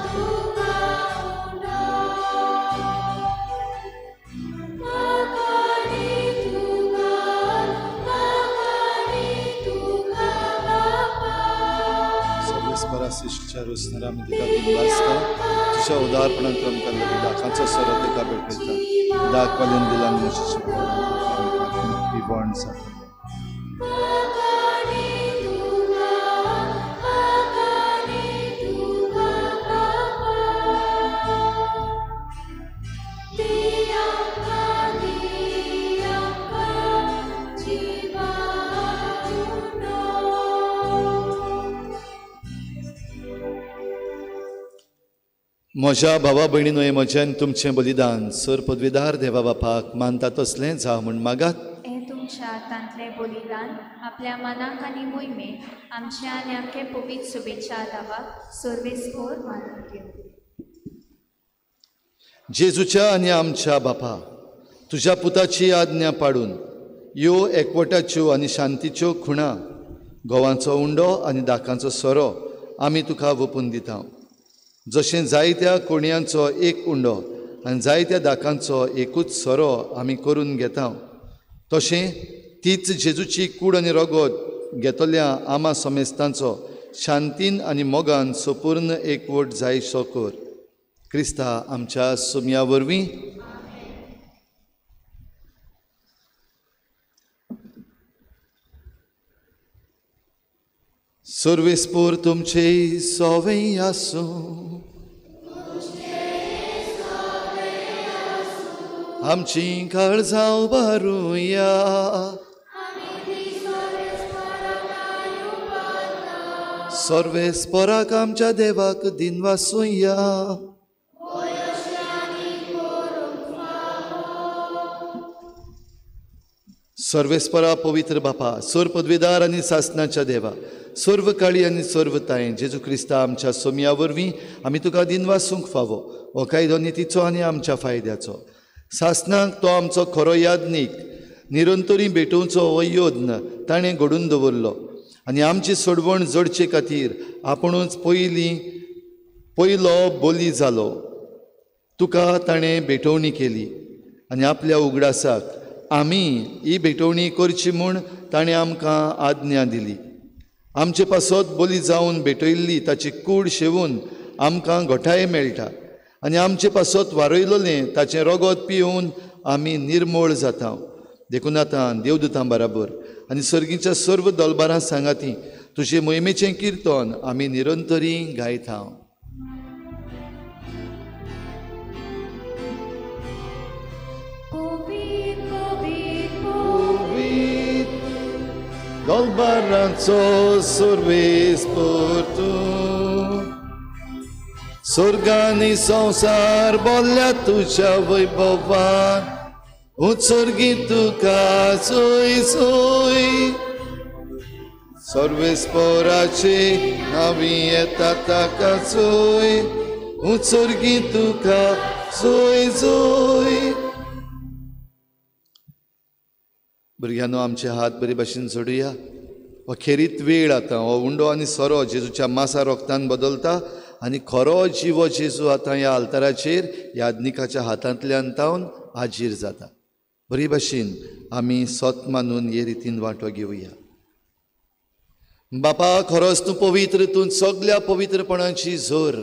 सगळे परासिश्टच्या रोसनार आमी तुका दिनवासता. जेजूच्या उदारपणान तूं आमकां दाखांचो सोरो ताका भेटयता. दाखवाल्यान दिला विवण जाता. म्हज्या भावा भयणीनो, हें म्हजें आनी तुमचें बलिदान सर पदवीदार देवा बापाक मानता तसलें जावं म्हूण मागात. हें तुमच्या हातांतलें बलिदान आपल्या मनाक आनी मोहिमेक आमच्या आनी आमचे पवित्र शुभेच्छा दावाक सर्वेस्पोर मानून घेवं. जेजूच्या आनी आमच्या बापा, तुज्या पुताची आज्ञा पाडून ह्यो एकवटाच्यो आनी शांतीच्यो खुणा, गोवांचो उंडो आनी दाकांचो सोरो आमी तुका वपून दिता. जशें जायत्या कोणयांचो एक उंडो आनी जायत्या दाकांचो एकूच सोरो आमी करून घेता, तशें तीच जेजूची कूड आनी रगत घेतल्या आमा समेस्तांचो शांतीन आनी मोगान संपूर्ण एकवट जायसो कर. क्रिस्ता आमच्या सुमया वरवीं. सर्वेस्पोर तुमचे सोवे आसूं. आमची काळजां उबारुया. सर्वेस्पोराक आमच्या देवाक दिनवासुया. सर्वेस्परा पवित्र बापा, सर्व पदवीदार आनी सासनाच्या देवा, सर्व काळी आनी सर्व तायेन जेजू क्रिस्ता आमच्या सोमया वरवीं आमी तुका दिनवासूंक फावो. हो कायदो नितीचो आनी आमच्या फायद्याचो. सासनाक तो आमचो खरो याज्ञीक, निरंतरी भेटोवचो हो यत्न ताणें घडून दवरलो आनी आमची सोडवण जोडचे खातीर आपुणूच पयलो बोली जालो. तुका ताणें भेटवणी केली आनी आपल्या उगडासाक आमी ही भेटवणी करची म्हूण ताणें आमकां आज्ञा दिली. आमचे पासत बोली जावन भेटयल्ली ताची कूड शेवून आमकां घटाय मेळटा आनी आमचे पासत वारयलोलें ताचें रगत पिवन आमी निर्मोळ जाता. देखून आतां देवदूतां बराबर आनी सर्गीच्या सर्व दलबारां सांगाती तुजे मोहिमेचें किर्तन आमी निरंतरी गायता. दलबारांचो सर्वेस्पोर तूं, स्वर्गानी संवसार बोल्ल्या तुज्या वैभवान, उत्सर्गी तुका सोय सोय. सर्वेस्पोराचे नावी येता ताका सोय, उत्सर्गी तुका सोय सोय. भुरग्यांनो, आमचे हात बरे भाशेन जोडुया. हो खेरीत वेळ आतां हो उंडो आनी सोरो जेजूच्या मासा रोगतान बदलता आनी खरो जिवो जेजू आतां ह्या आल्ताराचेर याज्ञिकाच्या हातांतल्यान तावन हाजीर जाता. बरे भाशेन आमी सोत मानून हे रितीन वांटो घेवया. बापा, खरोच तूं पवित्र, तूं सगल्या पवित्रपणाची जोर.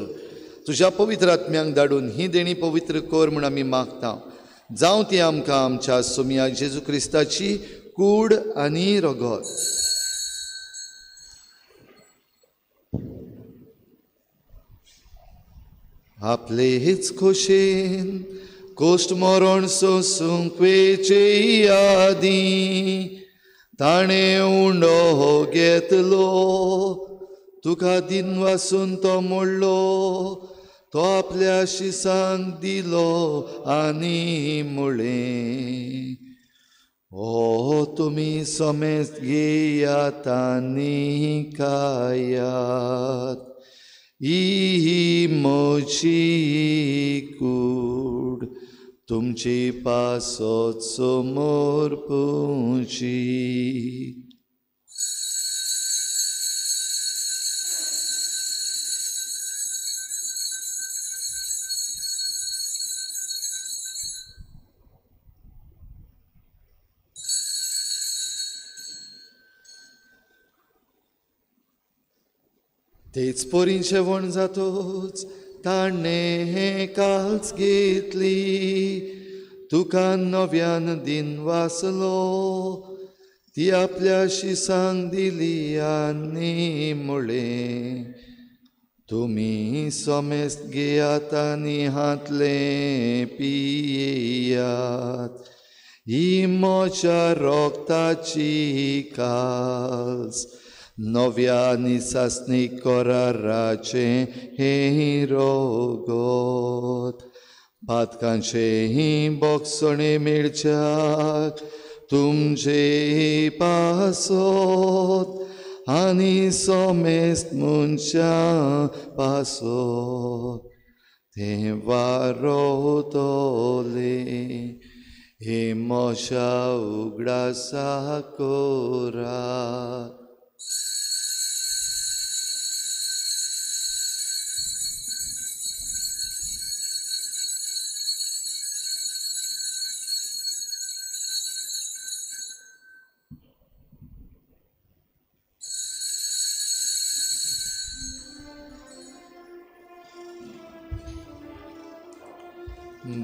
तुज्या पवित्र आत्म्यांक धाडून ही देणी पवित्र कर म्हूण आमी मागता. जावं ती आमकां आमच्या सोमया जेजू क्रिस्ताची कूड आनी रगत. आपले हेच खोशेन कोश्ट मरण सोसूंक वेचे आदीं ताणें उंडो हो घेतलो, तुका दिनवासून तो मोडलो, तो आपल्या शिसांक दिलो आनी म्हळें, ओ तुमी समेस्त घेयात आनी खायात, ही म्हजी कूड तुमची पासत समोर पुची. तेच पोरीं जेवण जातोच ताणें काल्स घेतली तुका नव्यान दिन वाचलो ती आपल्या शिसांक दिली आनी म्हळें तुमी समेस्त घेयात आनी हांतलें पियेयात ही म्हज्या रोगताची काल्स नव्या आनी सासणीक कराराचें हें रोगत पातकांचें बोगसणें मेळच्याक तुमचे पासत आनी समेस्त मनशां पासत तें वारोतलें हे म्हज्या उगडासा करात.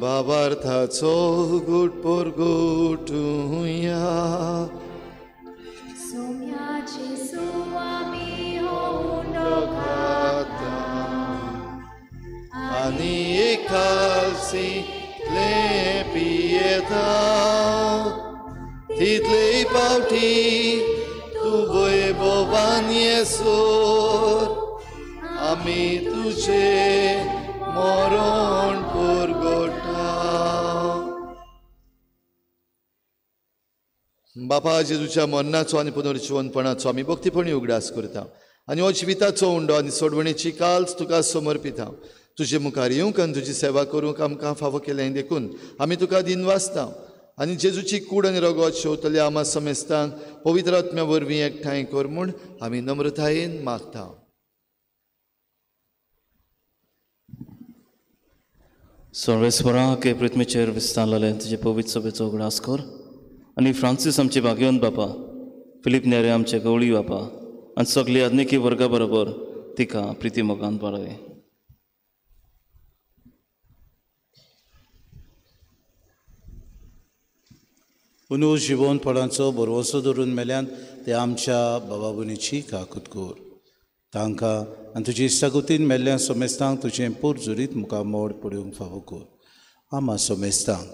बाबार्थाचो गुट पोरगुटुया सोम्याचे सुवामी होऊन खाता आनी एकालसींतले पियेता तितले पावटी तूं वैभवान येसर आमी तुजें मरण पुरगोटा. बापा जेजूच्या मरणाचो आनी पुनर्जिवनपणाचो आमी भक्तीपणी उगडास करता आनी हो जिविताचो उंडो आनी सोडवणेची काल्स तुका समर्पिता. तुजे मुखार येवंक आनी तुजी सेवा करूंक आमकां फावो केलें देखून आमी तुका दिनवासता आनी जेजूची कूड आनी रगत शेवतल्या आमा समेस्तांक पवित्र आत्म्या वरवीं एकठांय कर म्हूण आमी नम्रतायेन मागता. सर्वेस्वरा के पृथ्वीचेर विस्तारलें तुजे पवित्र सभेचो उगडास कर आनी फ्रांसीस आमचे भाग्यवंत बापा, फिलीप नेरे आमचे गवळी बापा आनी सगली आधुनिकी वर्गा बरोबर तिका प्रिती मोगान बाळय. पुनू जिवनपणाचो भरवंसो धरून मेल्यान ते आमच्या बाबा भयणीची काकूत कर. तांकां आनी तुजी इश्टागतीन मेल्ल्या सोमेस्तांक तुजें पोरजुरीत मुखार मोड पडूंक फावो कर. आमा सोमेस्तांक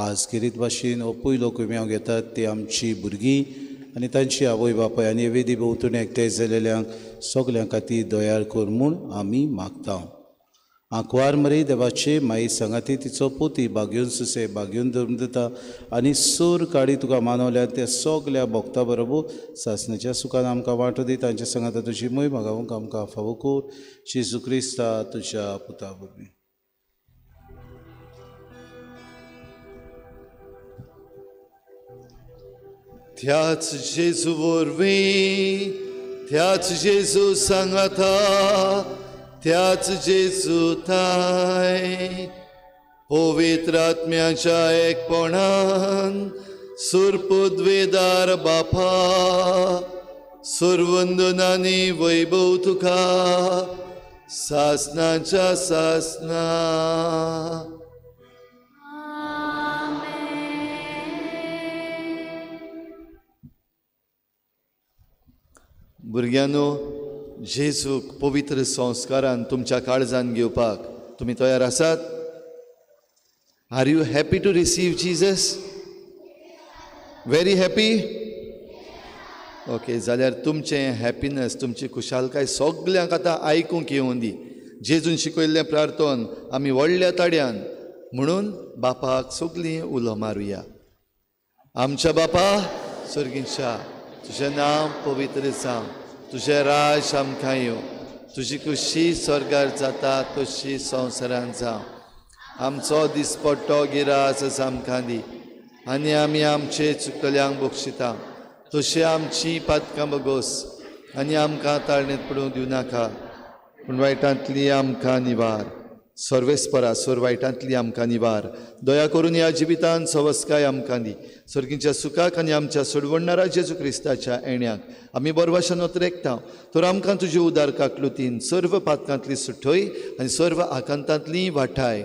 आज खेरीत भाशेन हो पयलो कुम्यांव घेतात ती आमची भुरगीं आनी तांची आवय बापाय आनी वेदी भोंवतणी एकठांय जाल्ल्यांक सगल्यां खातीर दयाळ कर म्हूण आमी मागता. आंकवार मरे देवाचे माई सांगाती तिचो पोती बागेवन सुसे बागेवन धरून दिता आनी सूर काडी तुका मानवल्या त्या सगल्या भोगता बरोबर सासणाच्या सुखान आमकां वांटो दी. तांच्या सांगाता तुजी मोय मागावंक आमकां फावो कर. जेजू क्रिस्ता तुज्या पुता वरवीं. त्याच जेजू वरवीं, त्याच जेजू सांगाता, त्याच जेजू थाय पवित्र आत्म्याच्या एकपणान सुरपुद्वेदार बापा सुरवंदनानी वैभव तुका सासनाच्या सासना. भुरग्यांनो, जेजूक पवित्र संस्कारान तुमच्या काळजान घेवपाक तुमी तयार आसात? Are you happy to receive Jesus? Very happy? Okay, जाल्यार तुमचें हॅपिनस, तुमची खुशालकाय सगल्यांक आतां आयकूंक येवं दी. जेजून शिकयल्लें प्रार्थन आमी व्हडल्या ताड्यान म्हणून बापाक सगलीं उलो मारुया. आमच्या बापा सर्गींच्या, तुजें नांव पवित्र जावं, तुजें राज आमकां येवं, तुजी खुशी स्वर्गार जाता तशी संवसारान जावं. आमचो दिसपट्टो गिरास आमकां दी आनी आमी आमचे चुकल्यांक बक्षिता तशी आमची पातकां बगोस आनी आमकां ताळणेंत पडूंक दिवं नाका, पूण वायटांतली आमकां निवार. सर्वेस्परा सोर वायटांतली आमकां निवार. दया करून ह्या जिवितान सवस्काय आमकां दी. सर्गीच्या सुखाक आनी आमच्या सोडवणणारा जेजू क्रिस्ताच्या येण्याक आमी बरवाशान ओतरेकता. तर आमकां तुजे उदार काकलुतीन सर्व पातकांतली सुठय आनी सर्व आकांतांतली वाठाय.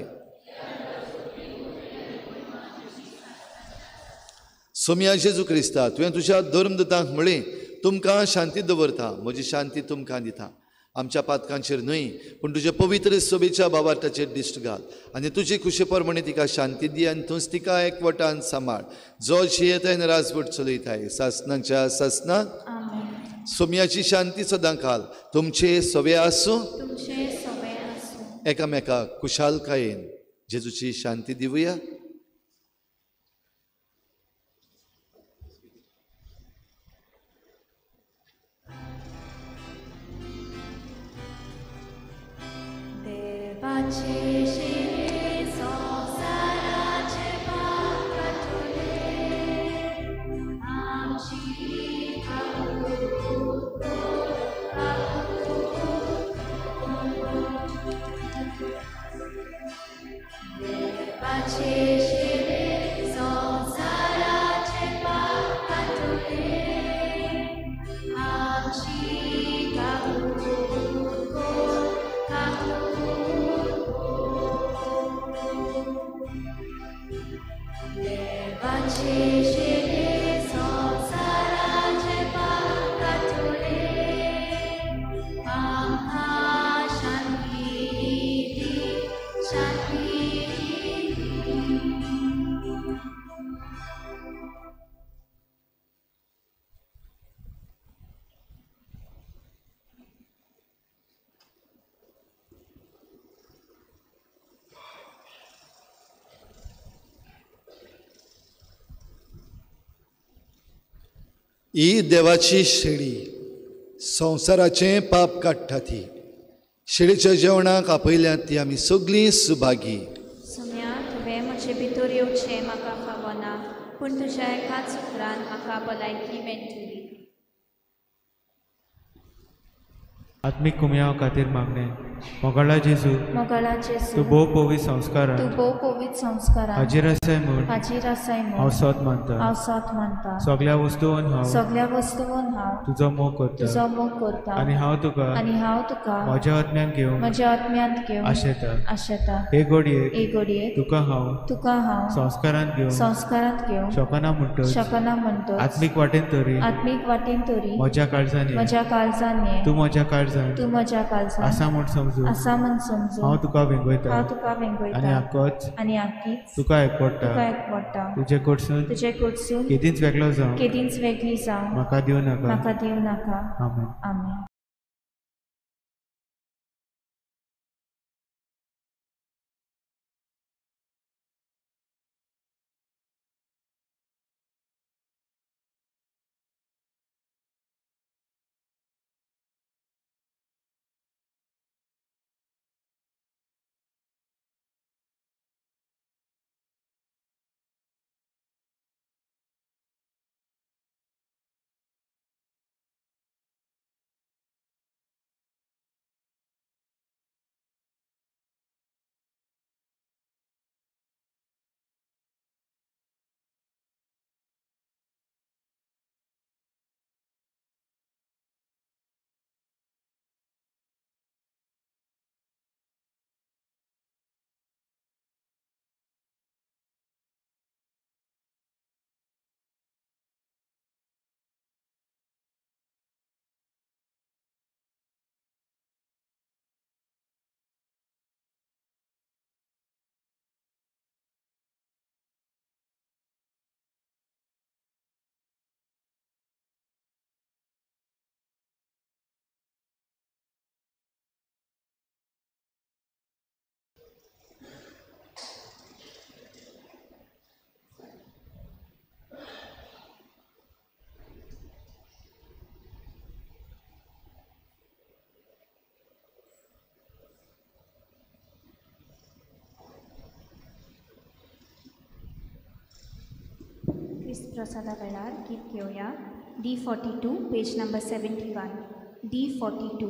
सोम्या जेजू क्रिस्ता, तुवें तुज्या धर्मदूतांक म्हळें, तुमकां शांती दवरता, म्हजी शांती तुमकां दिता. आमच्या पातकांचेर न्हय पूण तुज्या पवित्र सभेच्या बाबार्थाचेर दिश्ट घाल आनी तुजी खुशे प्रमाणे तिका शांती दी आनी तूंच तिका एकवटान सांबाळ, जो जियेताय आनी राजवट चलयताय सासनाच्या सासनाक. सोम्याची शांती सदां काल तुमचे सवे आसूं. एकामेकाक खुशालकायेन जेजूची शांती दिवया. ही देवाची शेळी संवसाराचें पाप काडटा ती. शेळीच्या जेवणाक आपयल्यात ती आमी सगळीं सुभागी. सोम्या, तुवें म्हजे भितर येवचें म्हाका फावना, पूण तुज्या एकाच उतरान म्हाका भलायकी मेळटली. आत्मीक कुमयाव खातीर मागणें. मोगाळा जेजू, मोगाळा जेजू, तूं भोव पवित्र संस्कारान, तूं भोव पवित्र संस्कारान हाजीर आसाय म्हूण, हाजीर आसाय म्हूण हांव सत मानता, हांव सत मानता. सगळ्या वस्तून हांव, सगळ्या वस्तून हांव तुजो मोग करता, तुजो मोग करता. आनी हांव तुका, आनी हांव तुका म्हज्या आत्म्यान घेवंक, म्हज्या आत्म्यांत घेवंक आशेता, आशेता. हे घडयेक, हे घडयेक तुका हांव, तुका हांव संस्कारांत घेवंक, संस्कारांत घेवंक शकना म्हणटच, शकना म्हणटच आत्मीक वाटेन तरी, आत्मीक वाटेन तरी म्हज्या काळजान, म्हज्या काळजान तूं म्हज्या काळजान, तूं म्हज्या काळजान आसा म्हूण समजू, आसा म्हूण समजू हांव तुका वेंगयता, हांव तुका वेंगयता. आनी आकोच, आनी आकीच तुका एकवटा, तुका एकवटा. तुजे कडसून, तुजे कडसून केदींच वेगळो जावं, केदींच वेगळी जावं म्हाका दिवं नाका, म्हाका दिवं नाका. आमेन. आमेन. क्रिस्त प्रसादा वेळार गीत घेवया. D42 page number 71. D42.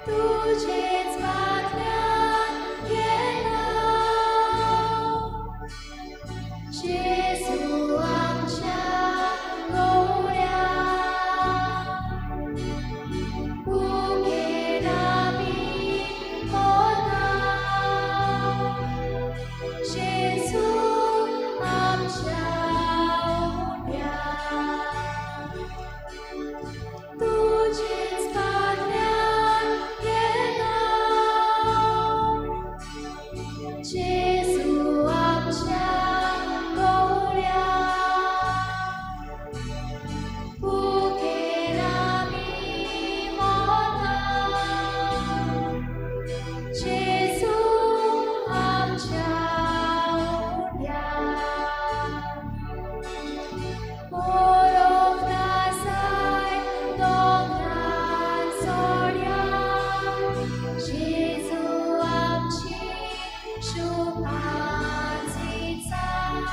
तुजेच फाटल्यान येता जेजू आमच्या गवळ्या भुकेन आमी मोता जेजू आमच्या उंड्या तुजेच फाटल्यान येता जेजू आमच्या गवळ्या भुकेन आमी मोता जेजू आमच्या उंड्या बरोफ नासाय दोंगरार सोड्या जेजू आमची शुभाची चाल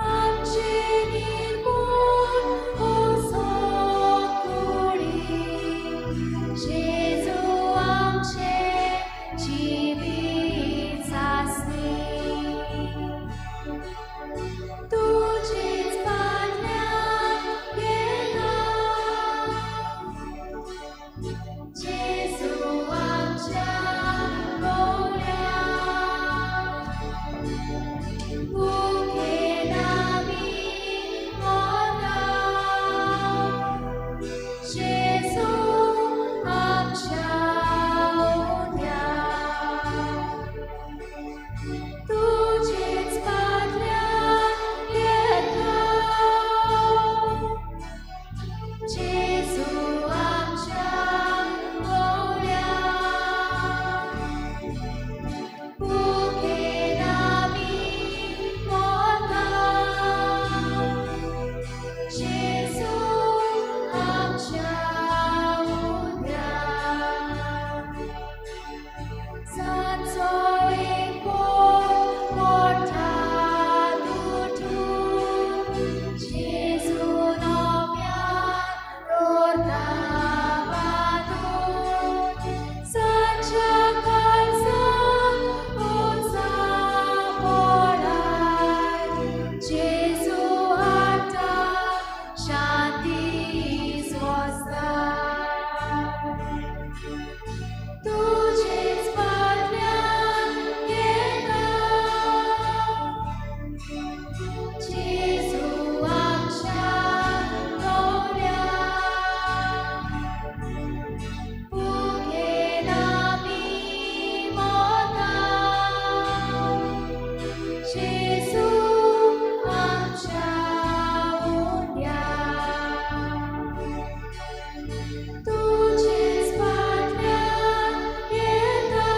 आमचे निर्मूल असो कुडी जेजू आमचे जिवीत सासणी तुजेच फाटल्यान येता जेजू आमच्या गवळ्या भुकेन आमी मोता जेजू आमच्या उंड्या तुजेच फाटल्यान येता जेजू आमच्या गवळ्या भुकेन आमी मोता जेजू आमच्या उंड्या सांजो एक बोट मोठा तुटून जेजू नव्यान रोता बांदून सांच्या काळजाक उत्साह पळाय जेजू हाडटा शांती स्वस्ताय तुजेच फाटल्यान येता जेजू आमच्या गवळ्या भुकेन आमी मोता जेजू आमच्या उंड्या तुजेच फाटल्यान येता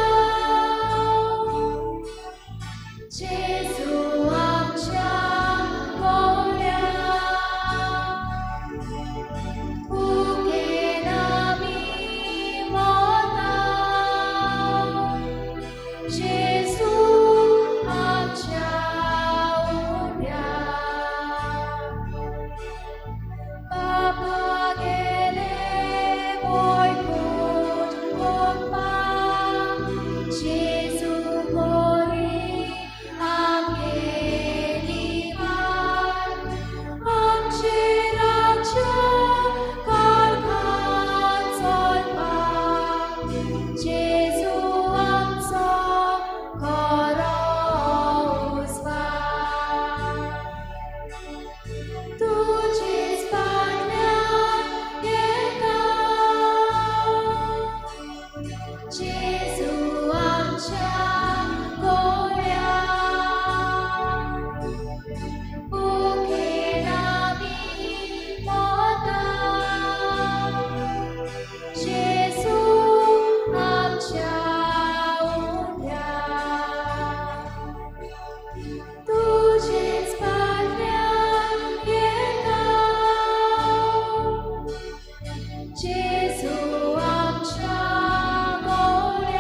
जेजू आमच्या गवळ्या भुकेन आमी मोता जेजू आमच्या उंड्या बाबा गेले वैकुंठ भोगपाक जेजू बरी आमगेली वाट आमचे राज्य काळखांत चलपाक जेजू आमचो खरो उजवाड तुजेच फाटल्यान येता जेजू आमच्या गवळ्या भुकेन आमी मोता जेजू आमच्या उंड्या तुजेच फाटल्यान येता जेजू आमच्या गवळ्या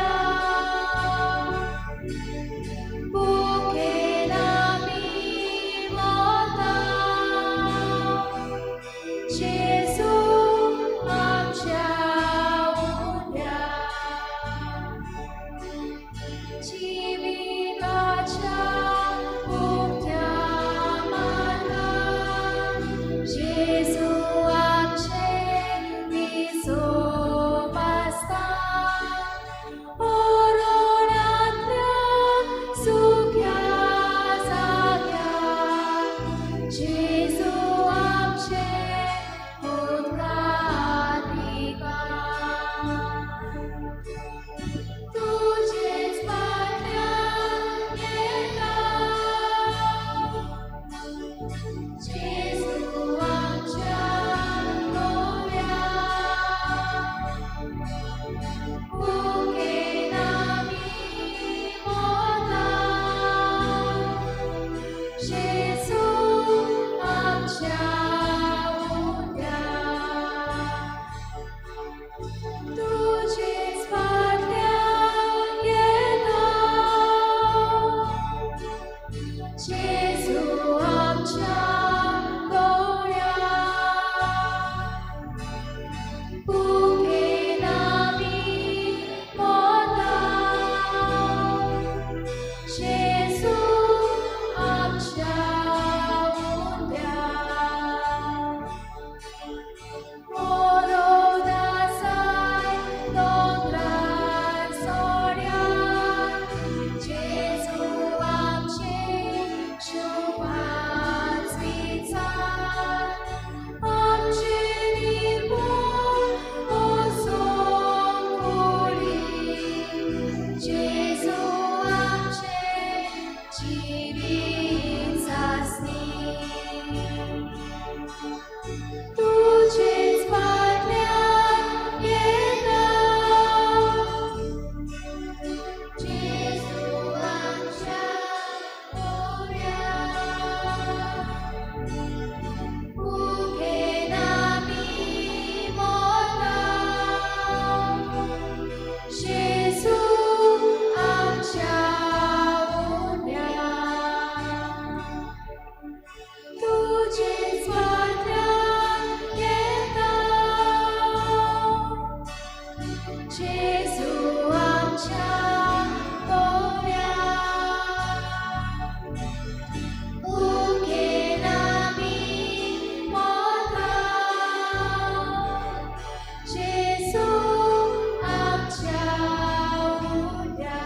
जेजू आमच्या पोव्या भुकेन आमी मोता जेजू आमच्या उड्या.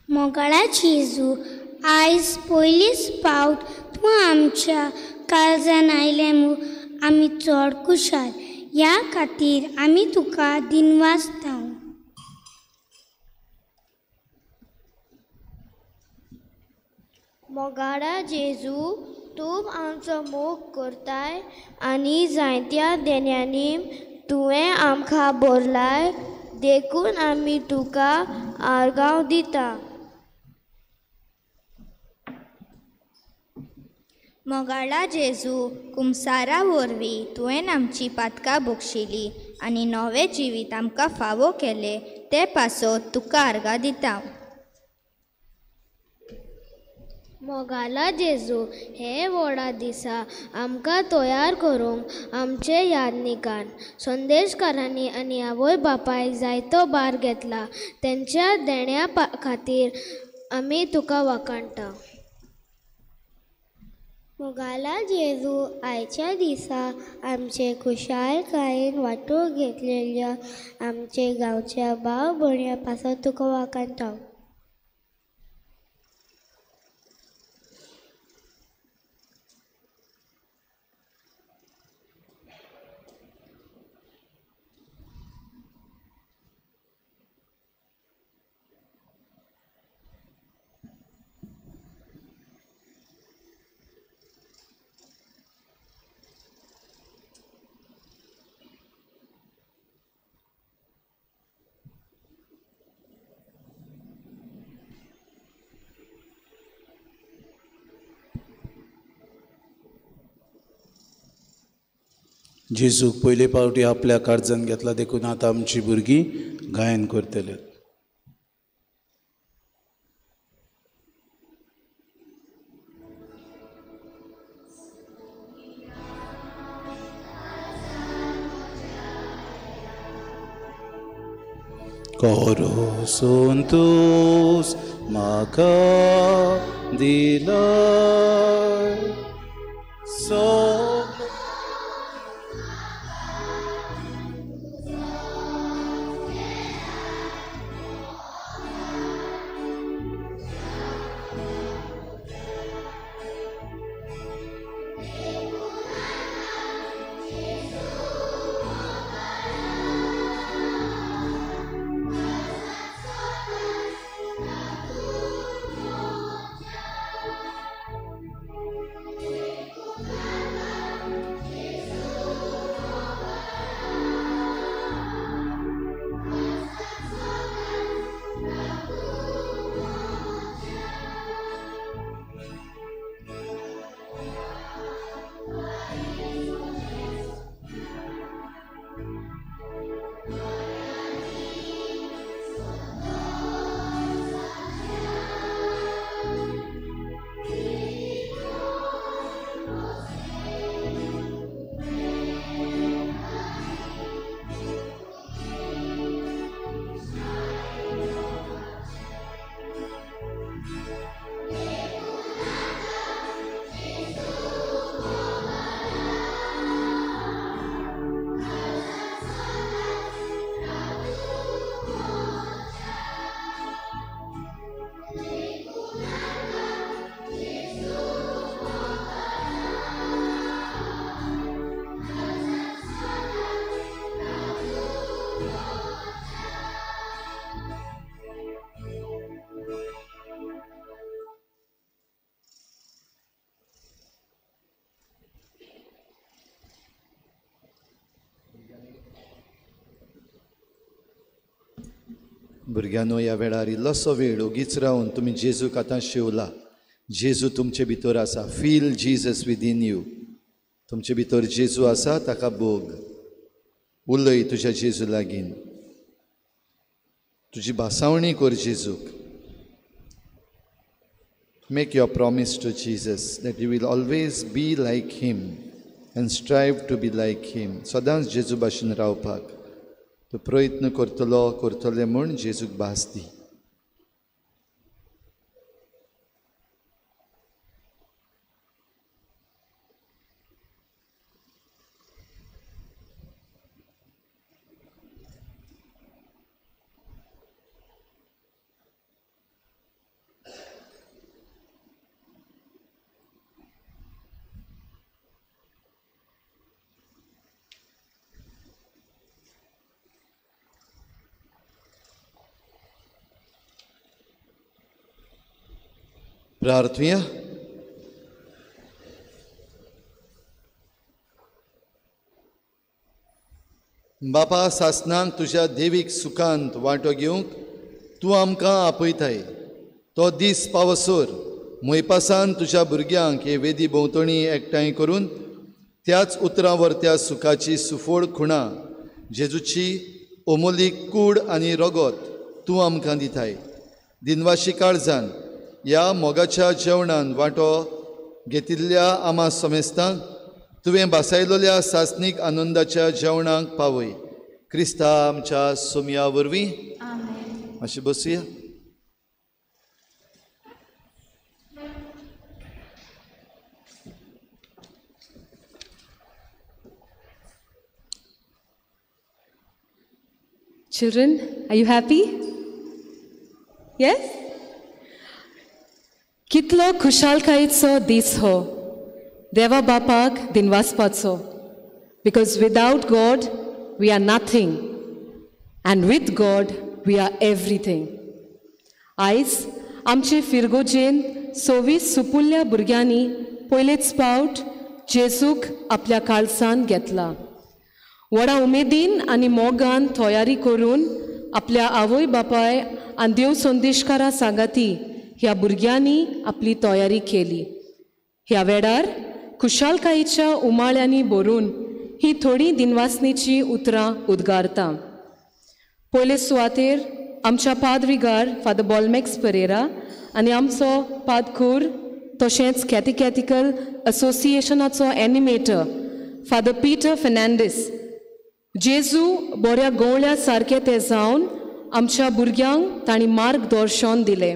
मोगाळा जेजू, आयज पयलीच पावट तूं आमच्या काळजान आयलें म्हूण आमी चड खुशाल. ह्या खातीर आमी तुका दिनवासता. मोगाळा जेजू, तूं आमचो मोग करताय आनी जायत्या देण्यांनी तुवें आमकां भरलाय, देखून आमी तुका आर्गांव दिता. मोगाळा जेजू, कुमसारा वरवीं तुवें आमची पातकां बक्षिली आनी नवें जिवीत आमकां फावो केलें, ते पासत तुका आर्गां दिता. मोगाला जेजू, हे व्हडा दिसा आमकां तयार करूंक आमचे यादनिकान संदेशकारांनी आनी आवय बापायक जायतो भार घेतला, तेंच्या देण्या खातीर आमी तुका वाखाणटा. मोगाला जेजू, आयच्या दिसा आमचे खुशालकायेन वांटो घेतलेल्या आमचे गांवच्या भाव भयण्यां पासत तुका वाखाणटा. जेजूक पयले पावटी आपल्या काळजान घेतला देखून आतां आमची भुरगीं गायन करतले. करो संतोष म्हाका दिला सो भुरग्यांनो, ह्या वेळार इल्लोसो वेळ ओगीच रावन तुमी जेजूक आतां शेवला. जेजू तुमचे भितर आसा. Feel Jesus within you. तुमचे भितर जेजू आसा, ताका भोग. उलय तुज्या जेजू लागीं, तुजी भासावणी कर जेजूक. Make your promise to Jesus that you will always be like him and strive to be like him. सदांच जेजू भाशेन रावपाक तूं प्रयत्न करतलो करतले म्हूण जेजूक भास दी. प्रार्थुया. बापा, सासनाक तुज्या देवीक सुखांत वांटो घेवंक तूं आमकां आपयताय. तो दीस पावसर मोयपासान तुज्या भुरग्यांक हे वेदी भोंवतणी एकठांय करून त्याच उतरां वरत्या सुखाची सुफोळ खुणा जेजूची अमोलीक कूड आनी रगत तूं आमकां दिताय. दिनवाशी काळजान ह्या मोगाच्या जेवणान वांटो घेतिल्ल्या आमा समेस्तांक तुवें भासायलोल्या सासनीक आनंदाच्या जेवणाक पावय. क्रिस्ता आमच्या सोमया वरवीं. मातशें बसुया. Children, are you happy? Yes? कितलो खुशालकायेचो दीस हो देवा बापाक दिनवासपाचो. Because without God we are nothing and with God we are everything. आयज आमचे फिरगोजेन 26 सुपुल्ल्या भुरग्यांनी पयलेच फावट जेजूक आपल्या काळजान घेतला. व्हडा उमेदीन आनी मोगान तयारी करून आपल्या आवय बापाय आनी देव संदेशकारा सांगाती ह्या भुरग्यांनी आपली तयारी केली. ह्या वेळार खुशालकायेच्या उमाळ्यांनी भरून ही थोडी दिनवासनेची उतरां उद्गारता. पयले सुवातेर आमच्या पादविगार फादर बॉलमॅक्स परेरा आनी आमचो पादकूर तशेंच कॅथिकॅथिकल असोसिएशनाचो एनिमेटर फादर पीटर फेर्नांडीस जेजू बऱ्या गोवळ्या सारके ते जावन आमच्या भुरग्यांक तांणी मार्गदर्शन दिलें.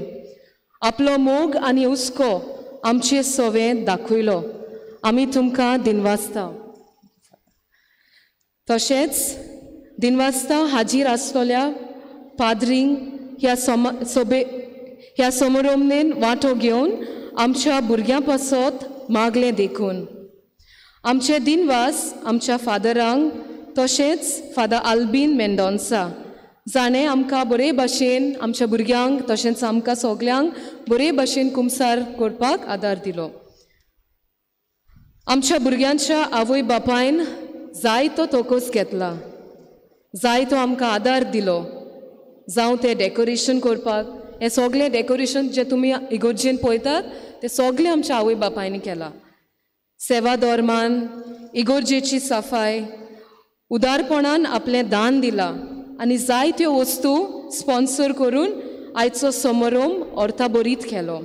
आपलो मोग आनी हुस्को आमचे सवें दाखयलो. आमी तुमकां दिनवासता. तशेंच दिनवासता हाजीर आसलेल्या पाद्रींक ह्या ह्या समारंभेन वांटो घेवन आमच्या भुरग्यां पासत मागलें देखून आमचे दिनवास आमच्या फादरांक तशेंच फादर आल्बीन मेंडोन्सा जाणें आमकां बरे भाशेन आमच्या भुरग्यांक तशेंच आमकां सगल्यांक बरे भाशेन कुमसार करपाक आदार दिलो. आमच्या भुरग्यांच्या आवय बापायन जायतो तोकोस घेतला, जायतो आमकां आदार दिलो. जावं तें डेकोरेशन करपाक, हें सगळें डेकोरेशन जें तुमी इगोर्जेन पळयतात तें सगळें आमच्या आवय बापायन केलां. सेवा दौरमान इगोर्जेची सफाय उदारपणान आपलें दान दिलां आनी जायत्यो वस्तू स्पॉन्सर करून आयचो समारोप अर्थाभरीत केलो.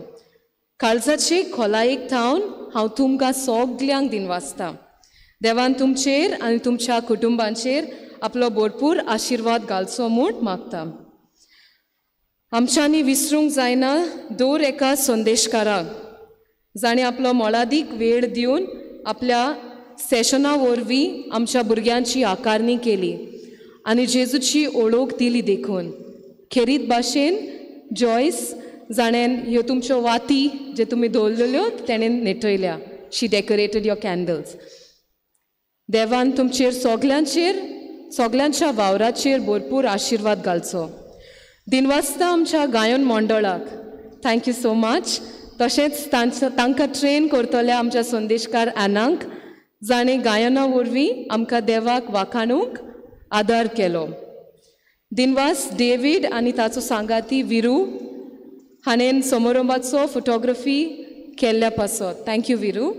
काळजाचे खोलायेक थावन हांव तुमकां सगल्यांक दिनवासता. देवान तुमचेर आनी तुमच्या कुटुंबांचेर आपलो भरपूर आशिर्वाद घालचो म्हूण मागता. आमच्यांनी विसरूंक जायना दर एका संदेशकाराक जाणें आपलो मोलादीक वेळ दिवन आपल्या सेशना वरवीं आमच्या भुरग्यांची आकारणी केली आनी जेजूची ओळख दिली देखून. खेरीत भाशेन जॉयस जाणें ह्यो तुमच्यो वाती जे तुमी दवरलेल्यो तेणें नेटयल्या. She decorated your candles. देवान तुमचेर सगल्यांचेर सगल्यांच्या वावराचेर भरपूर आशिर्वाद घालचो. दिनवासता आमच्या गायन मंडळाक thank you so much. तशेंच तांकां ट्रेन करतल्या आमच्या संदेशकार एनांक जाणें गायना वरवीं आमकां देवाक वाखाणूंक आदार केलो. दिनवास डेवीड आनी ताचो सांगाती विरू हाणें समारंभाचो फोटोग्राफी केल्ल्या पासत thank you Viru.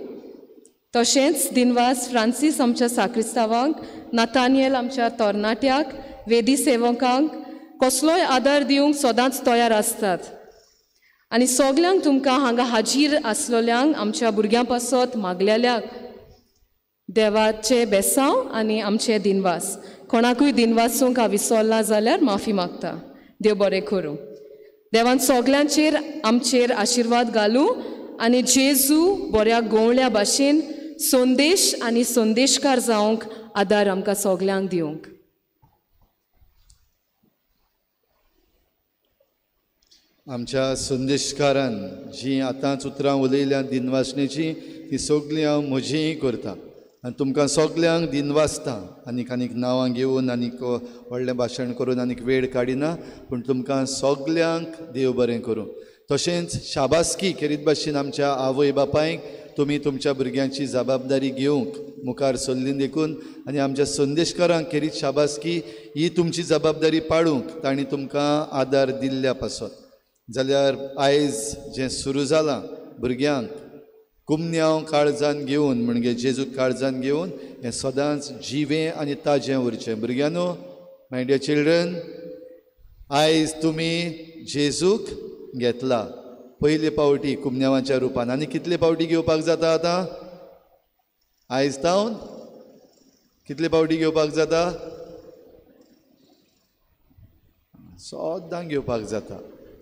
तशेंच दिनवास फ्रांसीस आमच्या साक्रिस्तावांक, नातानियल आमच्या तरणाट्याक, वेदी सेवकांक कसलोय आदार दिवंक सदांच तयार आसतात. आनी सगल्यांक तुमकां हांगा हाजीर आसलेल्यांक आमच्या भुरग्यां पासत मागलेल्यांक देवाचे बेसांव आनी आमचे दिनवास. कोणाकूय दिनवासूंक हांव विसरलां जाल्यार माफी मागता. देव बरें करूं. देवान सगल्यांचेर आमचेर आशिर्वाद घालूं आनी जेजू बऱ्या गोवळ्या भाशेन संदेश आनी संदेशकार जावंक आदार आमकां सगल्यांक दिवंक. आमच्या संदेशकारान जीं आतांच उतरां उलयल्या दिनवासणेचीं ती सगळीं हांव म्हजीय करता आनी तुमकां सगल्यांक दिनवासता. आनीक आनीक नांवां घेवन आनीक व्हडलें भाशण करून आनीक वेळ काडिना, पूण तुमकां सगल्यांक देव बरें करूं. तशेंच शाबासकी खेरीत भाशेन आमच्या आवय बापायक तुमी तुमच्या भुरग्यांची जबाबदारी घेवंक मुखार सरली देखून आनी आमच्या संदेशकारांक खेरीत शाबासकी ही तुमची जबाबदारी पाळूंक तांणी तुमकां आदार दिल्ल्या पासत. जाल्यार आयज जें सुरू जालां भुरग्यांक कुमन्यांव काळजान घेवन म्हणजे जेजूक काळजान घेवन हें सदांच जिवें आनी ताजें उरचें. भुरग्यांनो, my dear children, आयज तुमी जेजूक घेतला पयले पावटी कुमन्यांवाच्या रुपान. आनी कितले पावटी घेवपाक जाता आतां? आयज तावन कितले पावटी घेवपाक जाता? सद्दां घेवपाक जाता.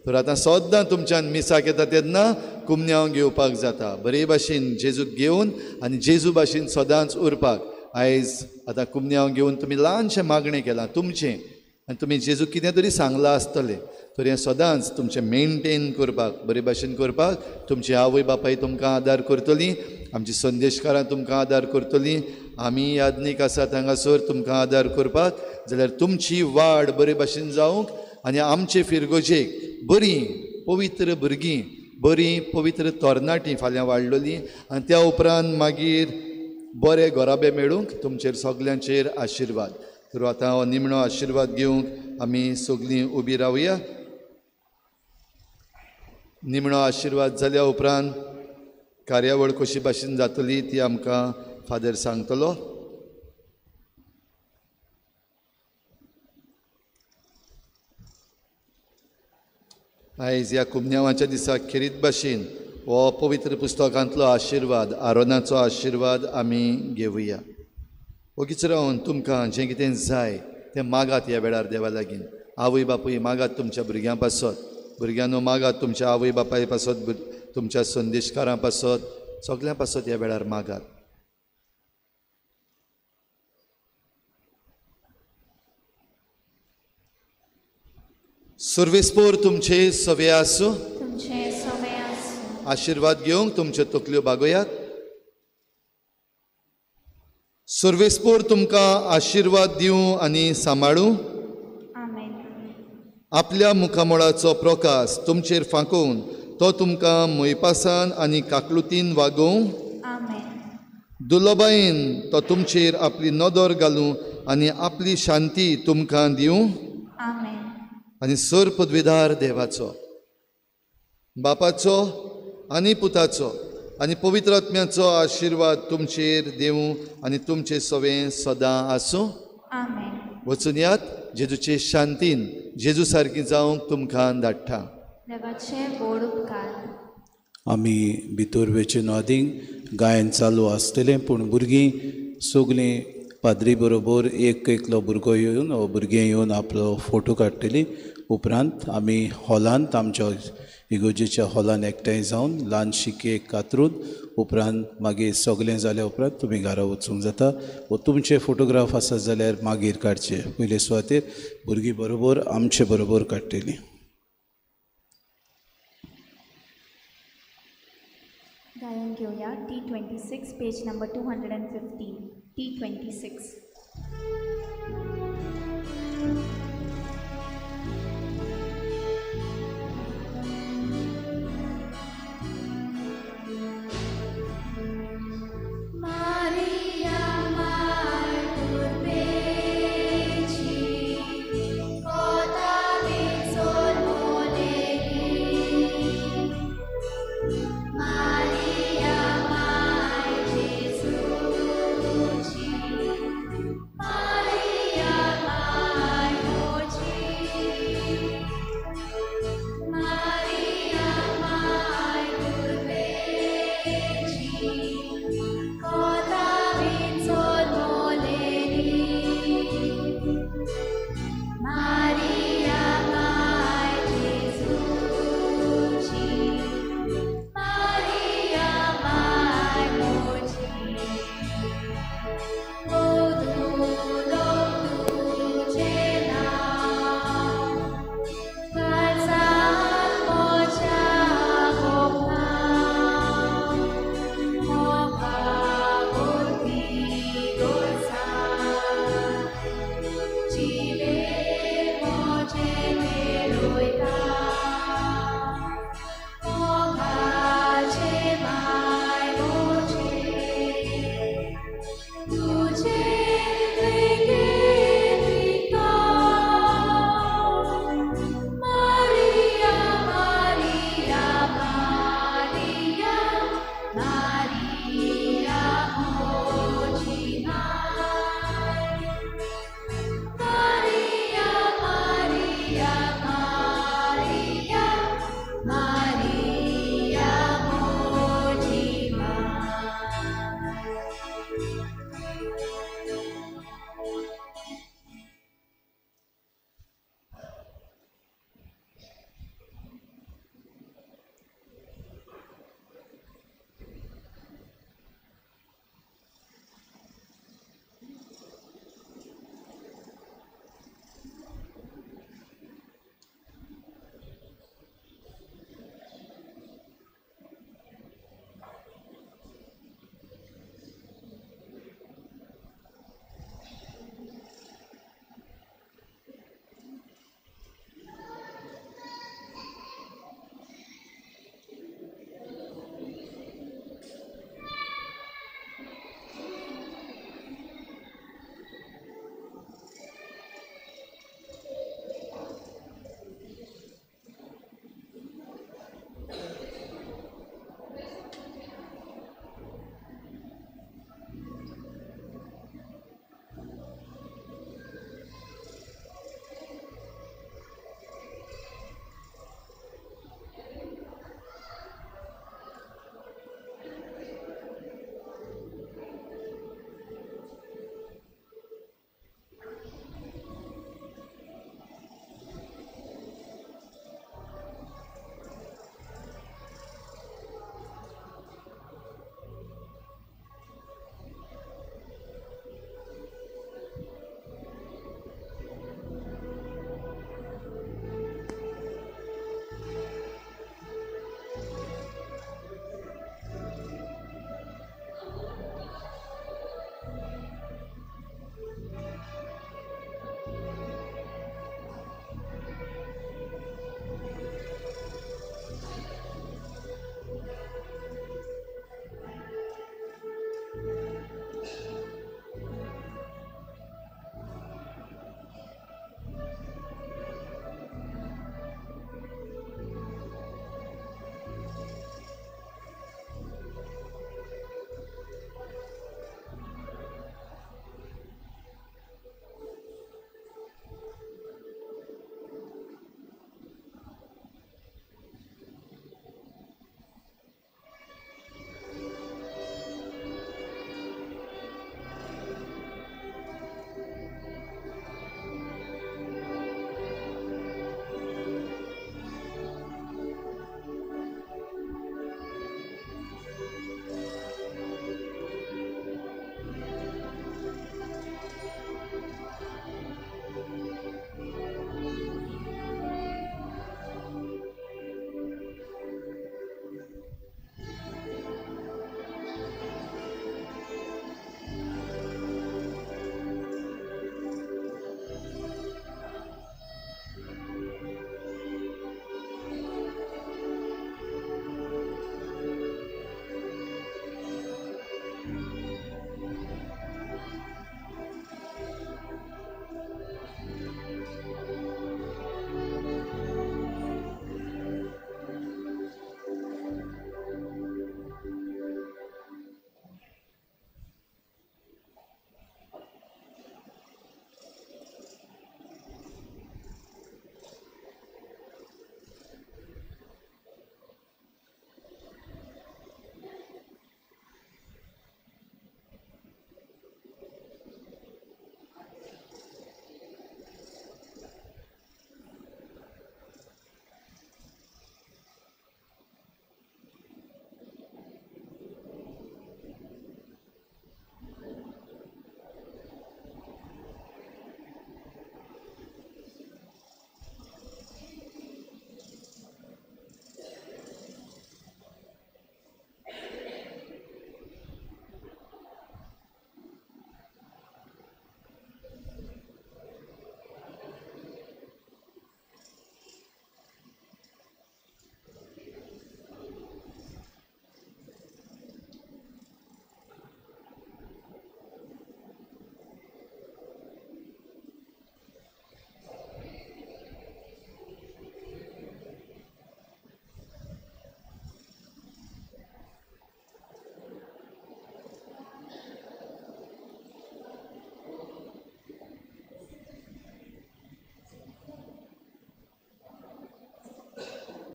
तर आतां सद्दां तुमच्यान मिसाक येता तेन्ना कुमन्यांव घेवपाक जाता. बरे भाशेन जेजूक घेवन आनी जेजू भाशेन सदांच उरपाक आयज आतां कुमन्यांव घेवन तुमी ल्हानशें मागणें केलां तुमचें आनी तुमी जेजूक कितें तरी सांगलां आसतलें. तर हें सदांच तुमचें मेनटेन करपाक बरे भाशेन करपाक तुमची आवय बापाय तुमकां आदार करतलीं, आमची संदेशकारां तुमकां आदार करतलीं, आमी यादनीक आसात हांगासर तुमकां आदार करपाक. जाल्यार तुमची वाड बरे भाशेन जावंक आनी आमचे फिरगोजेक बरीं पवित्र भुरगीं, बरीं पवित्र तरणाटीं फाल्यां वाडलोलीं आनी त्या उपरांत मागीर बरे घराबे मेळूंक तुमचेर सगल्यांचेर आशिर्वाद. तर आतां हो निमणो आशिर्वाद घेवंक आमी सगलीं उबी रावया. निमणो आशिर्वाद जाल्या उपरांत कार्यावळ कशी भाशेन जातली ती आमकां फादर सांगतलो. आयज ह्या कुमन्यांवाच्या दिसा खेरीत भाशेन हो पवित्र पुस्तकांतलो आशिर्वाद, आरोनाचो आशिर्वाद आमी घेवया. ओगीच रावन तुमकां जें कितें जाय तें मागात ह्या वेळार देवा लागीं. आवय बापूय मागात तुमच्या भुरग्यां पासत, भुरग्यांनो मागात तुमच्या आवय बापाय पासत, तुमच्या संदेशकारां पासत, सगल्यां पासत ह्या वेळार मागात. सर्वेस्पोर तुमचे सवे आसूं. आशिर्वाद घेवंक तुमच्यो तकल्यो बागोयात. सर्वेस्पोर तुमकां आशिर्वाद दिवं आनी सांबाळूं. आपल्या मुखामळाचो प्रकाश तुमचेर फांकोवन तो तुमकां मोयपासान आनी काकलुतीन वागोवं. दुर्लभायेन तो तुमचेर आपली नदर घालूं आनी आपली शांती तुमकां दिवं. आनी सर पदवीधार देवाचो, बापाचो आनी पुताचो आनी पवित्र आत्म्याचो आशिर्वाद तुमचेर देवूं आनी तुमचे सवें सदां आसूं. वचून यात जेजूचे शांतीन जेजू सारकी जावंक तुमकां धाडटा. आमी भितर वेचे नोदींग गायन चालू आसतलें, पूण भुरगीं सगलीं पाद्री बरोबर एक एकलो भुरगो येवन वो भुरगें येवन आपलो फोटो काडटली. उपरांत आमी हॉलांत आमच्या इगोजेच्या हॉलान एकठांय जावन ल्हानशी केक कातरून उपरांत मागीर सगळें जाल्या उपरांत तुमी घरा वचूंक जाता. वो तुमचे फोटोग्राफ आसत जाल्यार मागीर काडचे, पयले सुवातेर भुरगीं बरोबर आमचे बरोबर काडटलीं. गायन घेवया T26 page number 215 T26.